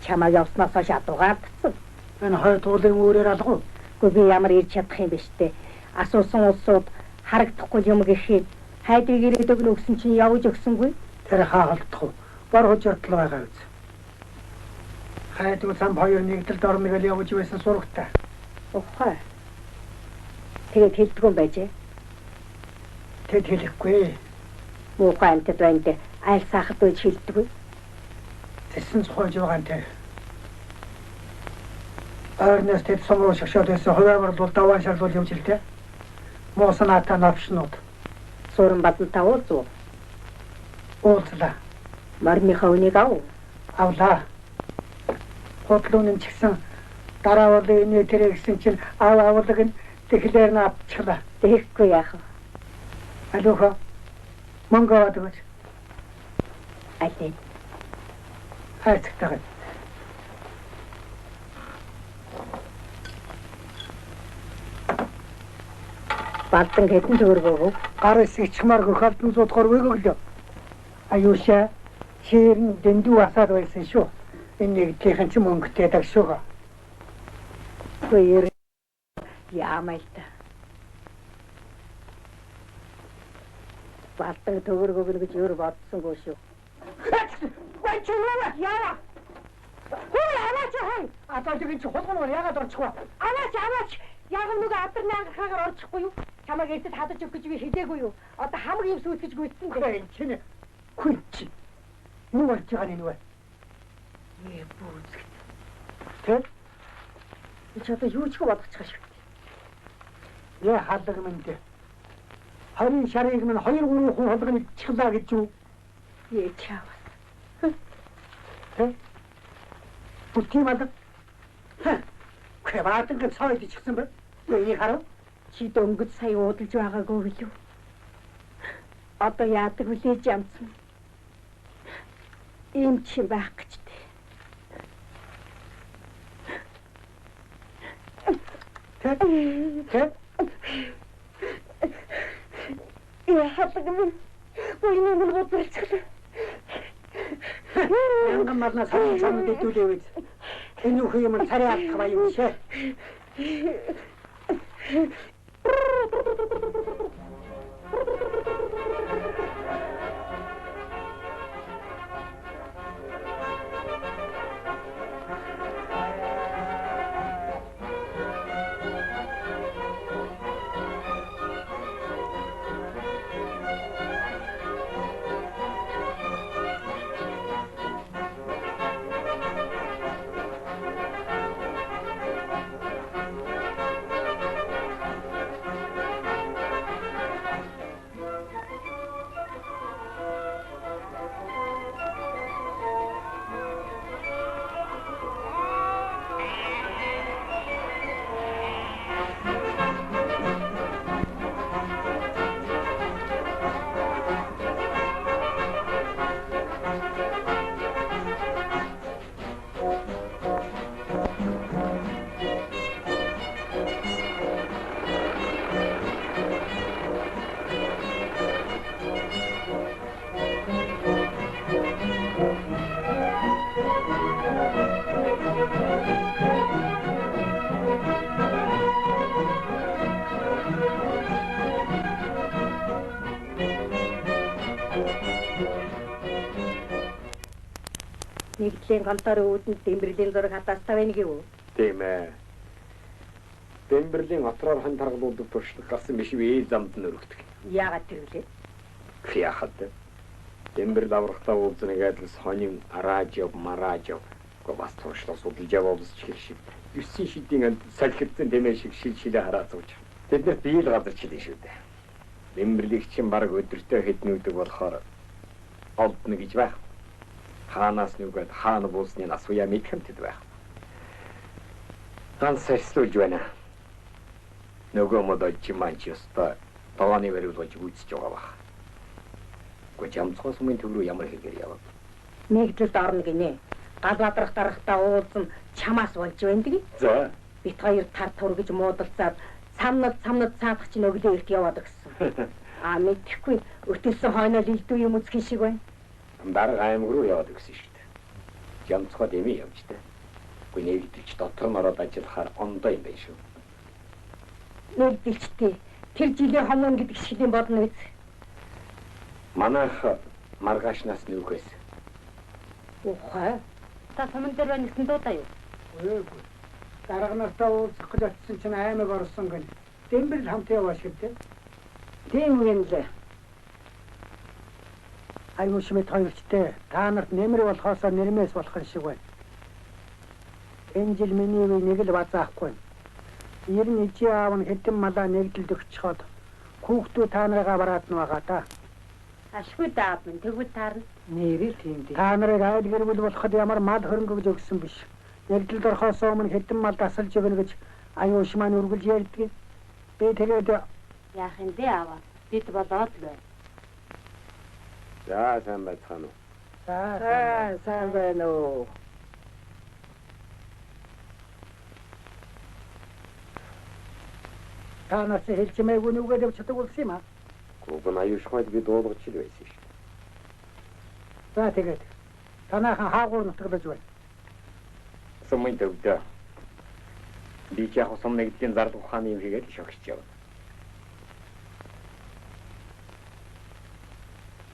Чамайг явснаас хойш адуугаардсан. Энэ хоёр туулын үүрээр алгуу. Үгүй би ямар ирж чадах юм бэ штэ. Асуусан улсууд харагдахгүй юм гэхэд хайдыг ирээд өгнө өгсөн чинь явж өгсөнгүй. Тэр хаа холдох уу? Бор хужиртал байгаа биз. Хайдгүй зам хоёр нэгдэлд орно гэж явж байсан сурагтай. Ухаа. Тэгээд хэлдэггүй юм байжээ. Тэд хэлэхгүй. Муухай амьтад байна дээ. Айл саахад байж хэлдэггүй. Тэсэн цохойж байгаа юм те. Ойрноос тэд сум руу шогшоод байсан хувиамарлуул даваан шарлуул явж л дээ. Муусанаатай новшнууд. Суурин бадантай уулзв. Уулзлаа. Морьныхоо үнийг ав. Авлаа. Худлуун нь ч гэсэн дараа бол энэ тэрэ гэсэн чинь ав авлаг нь тэгэхээр нь авчихлаа. Тэгэхгүй яах вэ? Алиухаа. Мөнгө аваад өгөөч. Аль вэ? Хайрцагтайгаа. Балдан хэдэн төгрөг өгөв? Гар хэсэг чимааргүй халтан зуудгаар өгөглөө. Аюушаа чир нь дэндүү асаад байсан шүү. Энэ нэгдлийнхэн ч мөнгөтэй даг шүү. Үгүй яамаа л та. Балдан төгрөг өгнө гэж өөр бодсонгүй шүү. Вай чи юу Яа. Хөө аваач хой. Одоо тийм чи хулган яагаад орчих вэ? Аваач аваач. Яг нөгөө адар наанхаагаар орчихгүй юу? Чамайг эрдэд хадаж өгөх гэж би хэлээгүй юу? Одоо хамаг юм сүйтгэж гүйцсэн дээ. Энэ чинь хүн чи. Юу болж байгаа юм вэ? Ээ бүүзгт. Тэ? Би чи одоо юу ч бодочих шүү. Яа халаг минь дээ. 20 шарыг минь 2 3 хүн хулган идчихлаа гэж юу? Ээ чаавас. Тэ? Бүх тийм алга. Кваратан гэж цаа идчихсэн бэ? Энийг харав. Чи дөнгөж сая уудалж байгаагүй билүү? Одоо яадаг хүлээж ямцсан. Ийм ч юм байх гэж дээ. Тэ? Тэ? Яа халаг минь. Буйны минь бодлцглаа. Мянган малнаа сарын цаанд дэдүүлээвэз. Энэ үхэн юм царай алдах ба юм шээ. Нэгдлийн конторын үүдэнд Дэмбэрлийн зураг хатаастай байна гэв. Тийм ээ. Дэмбэрлийн отроор хан таргалуулдаг туршлага гарсан биш үү? Замд нь өргөдөг. Яагаад тэр вүлээ? Яхад. Дэмбэрл аврахтаа уулзна гэдэл сонин араажав мараажав. Гэхдээ бас туршлага судалж явуулж чихэл шиг 9 шидийн салхирдсан тэмээ шиг шил шилээ хараа зууж. Тэднэрт бие л газар чилэн шүү дээ. Дэмбэрлийг чинь баг өдөртөө хэднүүдэг болохоор олдно гэж байх. Хаанаас нүгэд хаана буусныг асууя мэдхэмтэд байх. Ганц арслуулж байна. Нөгөө мод жиманч ёстой тогооны бариулгаж гүйцэж байгаа бах. Гэхдээ жамцгоо сумын төв рүү ямар хэрэгээр явав. Нэгдэлд орно гинэ. Гал бадрах дарахтаа уулзсан чамаас болж байна дий. За. Бит хоёр тар тур гэж муудалцаад цамнад цамнад цаадах чинь өглөө эрт яваад өгсөн. Аа мэдэхгүй өтөлсөн хойноо илдүү юм үзэх шиг байна. Дарга аймаг руу яваад өгсөн шүү дээ. Жамцгоо дэмий явж та. Гэхдээ нэгдэлч дотор нь ороод ажиллахаар ондоо юм байна шүү. Нэгдэлчтэй тэр жилийн хомон гэдэг шилийн бодно биз. Манайх маргаашнаас нүүхээс. Ухай. Та суман дээр байна гэсэн дуудаа юу? Үгүй. Дарга нартай уулзах гэж очисон чинь аймаг орсон гэнэ. Дэмбэрл хамт яваа шиг дээ. Тийм үг юм лээ. Аюу шимэт хоёрчтэй та нарт нэмэр болохоосоо нэрмээс болох юм шиг байна. Энэ жил миний үе нэг л базаахгүй. Ер нь ижи аав нь хэдэн малаа нэгдэлд өгчхөөд хүүхдүүд та нарыгаа бараад нь байгаа да. Ашгүй даа минь тэгвэл таарна. Нэрээ тийм дээ. Та нарыг айл гэр бүл болоход ямар мал хөрөнгө гэж өгсөн биш. Нэгдэлд орохоос өмнө хэдэн мал дасалж өгнө гэж аюу ш маань үргэлж ярьдаг. Би тэгээд яах юм бэ аава? Бид болоод л байна. За сайн байцгаана уу? За сайн байна уу? Та нарт хэлж мээгүй нүгээд явчихдаг болсон юм аа. Гүгэн аюушхайд би дуулгаж хэл байсан шүү дээ. За тэгээд танаахан хаагуур нутаглаж байна. Сумын төвдөө. Би ч яг сум нэгдлийн зарлах ухааны юм хийгээд шогсож явна.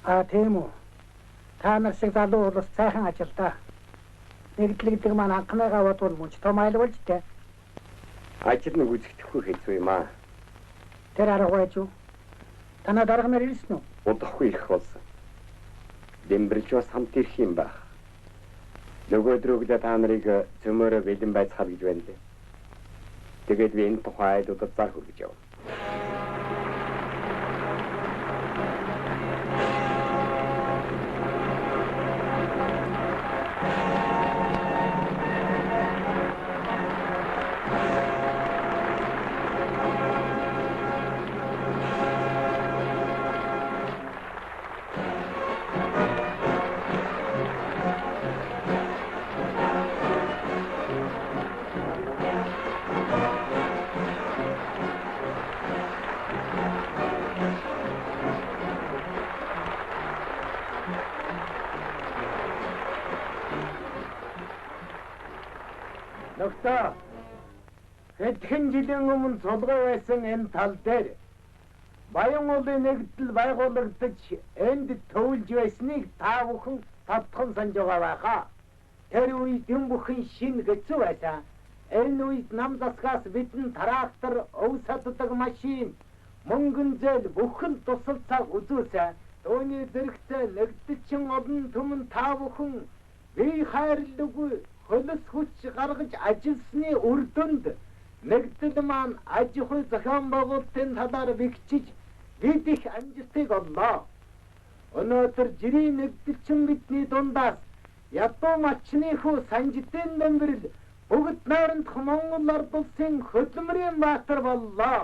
А тийм үү. Та нар шиг залуу улс сайхан ажил да. Нэгдэл гэдэг маань анхныгаа бодвол мөн ч том айл болж тэ. Ажил нь гүйцэтгэхгүй хэцүү юм аа. Тэр арга байж юу? Танаа дарга нар ирсэн үү? Удахгүй ирэх болсон. Дэмбэрж бас хамт ирэх юм байх. Нөгөө өдрөглөө та нарыг зөмөөрөө бэлэн байцгаал гэж байна лээ. Тэгээд би энэ тухай айлуудад зар хүргэж явна. Нөхдөө хэдхэн жилийн өмнө цулгай байсан энэ тал дээр Баян уулын нэгдэл байгуулагдаж энд төвлөж байсныг та бүхэн тавтхан санаж байгаа байхаа. Тэр үед юм бүхэн шинэ хэцүү байсан. Энэ үед нам засгаас бидэн трактор, өв саддаг машин, мөнгөн зээл бүхэн тусалцааг үзүүлсэн. Түүний зэрэгцээ нэгдэлчин олон түмэн та бүхэн бие хайрлалгүй хөлс хүч гаргаж ажилласны үр дүнд нэгдэл маань аж ахуй зохион байгуулалтын талаар бэхжиж бид их амжилтыг оллоо. Өнөөдөр жирийн нэгдэлчин бидний дундаас ядуу малчны хүү Санжидын Дэмбэрэл бүгд найрамдах Монгол ард улсын хөдөлмөрийн баатар боллоо.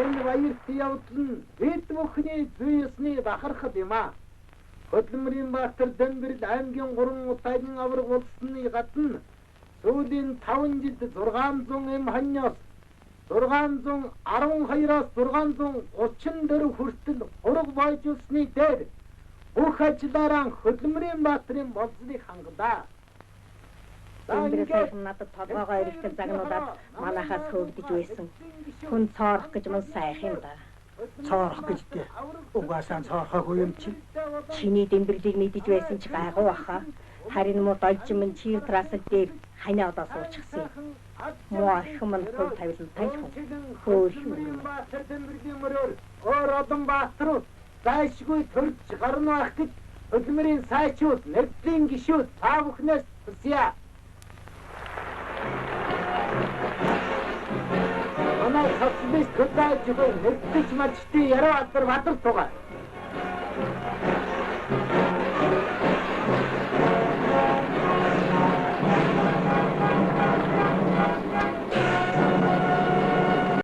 Энэ баярт явдал нь бид бүхний зүй ёсны бахархал юм аа. Хөдөлмөрийн баатар Дэмбэрэл аймгийн 3 удаагийн аварга болсны гадна сүүлийн 5 жилд 600 эм хоньоос 612-оос 634 хүртэл хураг бойжуулсны дээр бүх ажиллаараа хөдөлмөрийн баатрын болцлыг хангалаа. Дэмбэрэл сайхан надад толгоогоо эрэхтэн загнуулаад манахаас хөөгдөж байсан. Хүн цоорох гэж мөн сайхан юм да. Цоорох гэж дээ. Угаасаа цоорхоогүй юм чи. Чиний дэмбэрлийг мэдэж байсан ч гайгүй баха. Харин муу должин чив трасад дээр ханиа одоо суучихсан юм. Муу орхин мань хувь тавилантай л хүн. Хөөх юм. Баатар дэмбэрлийн мөрөөр өөр олон баатрууд зайлшгүй төрж гарна ах гэж хөдөлмөрийн сайчууд, нэгдлийн гишүүд та бүхнээс хүсье. Манай социалист хөдөлж буй нэгдэж малчдын яруу алдар бадар тугай.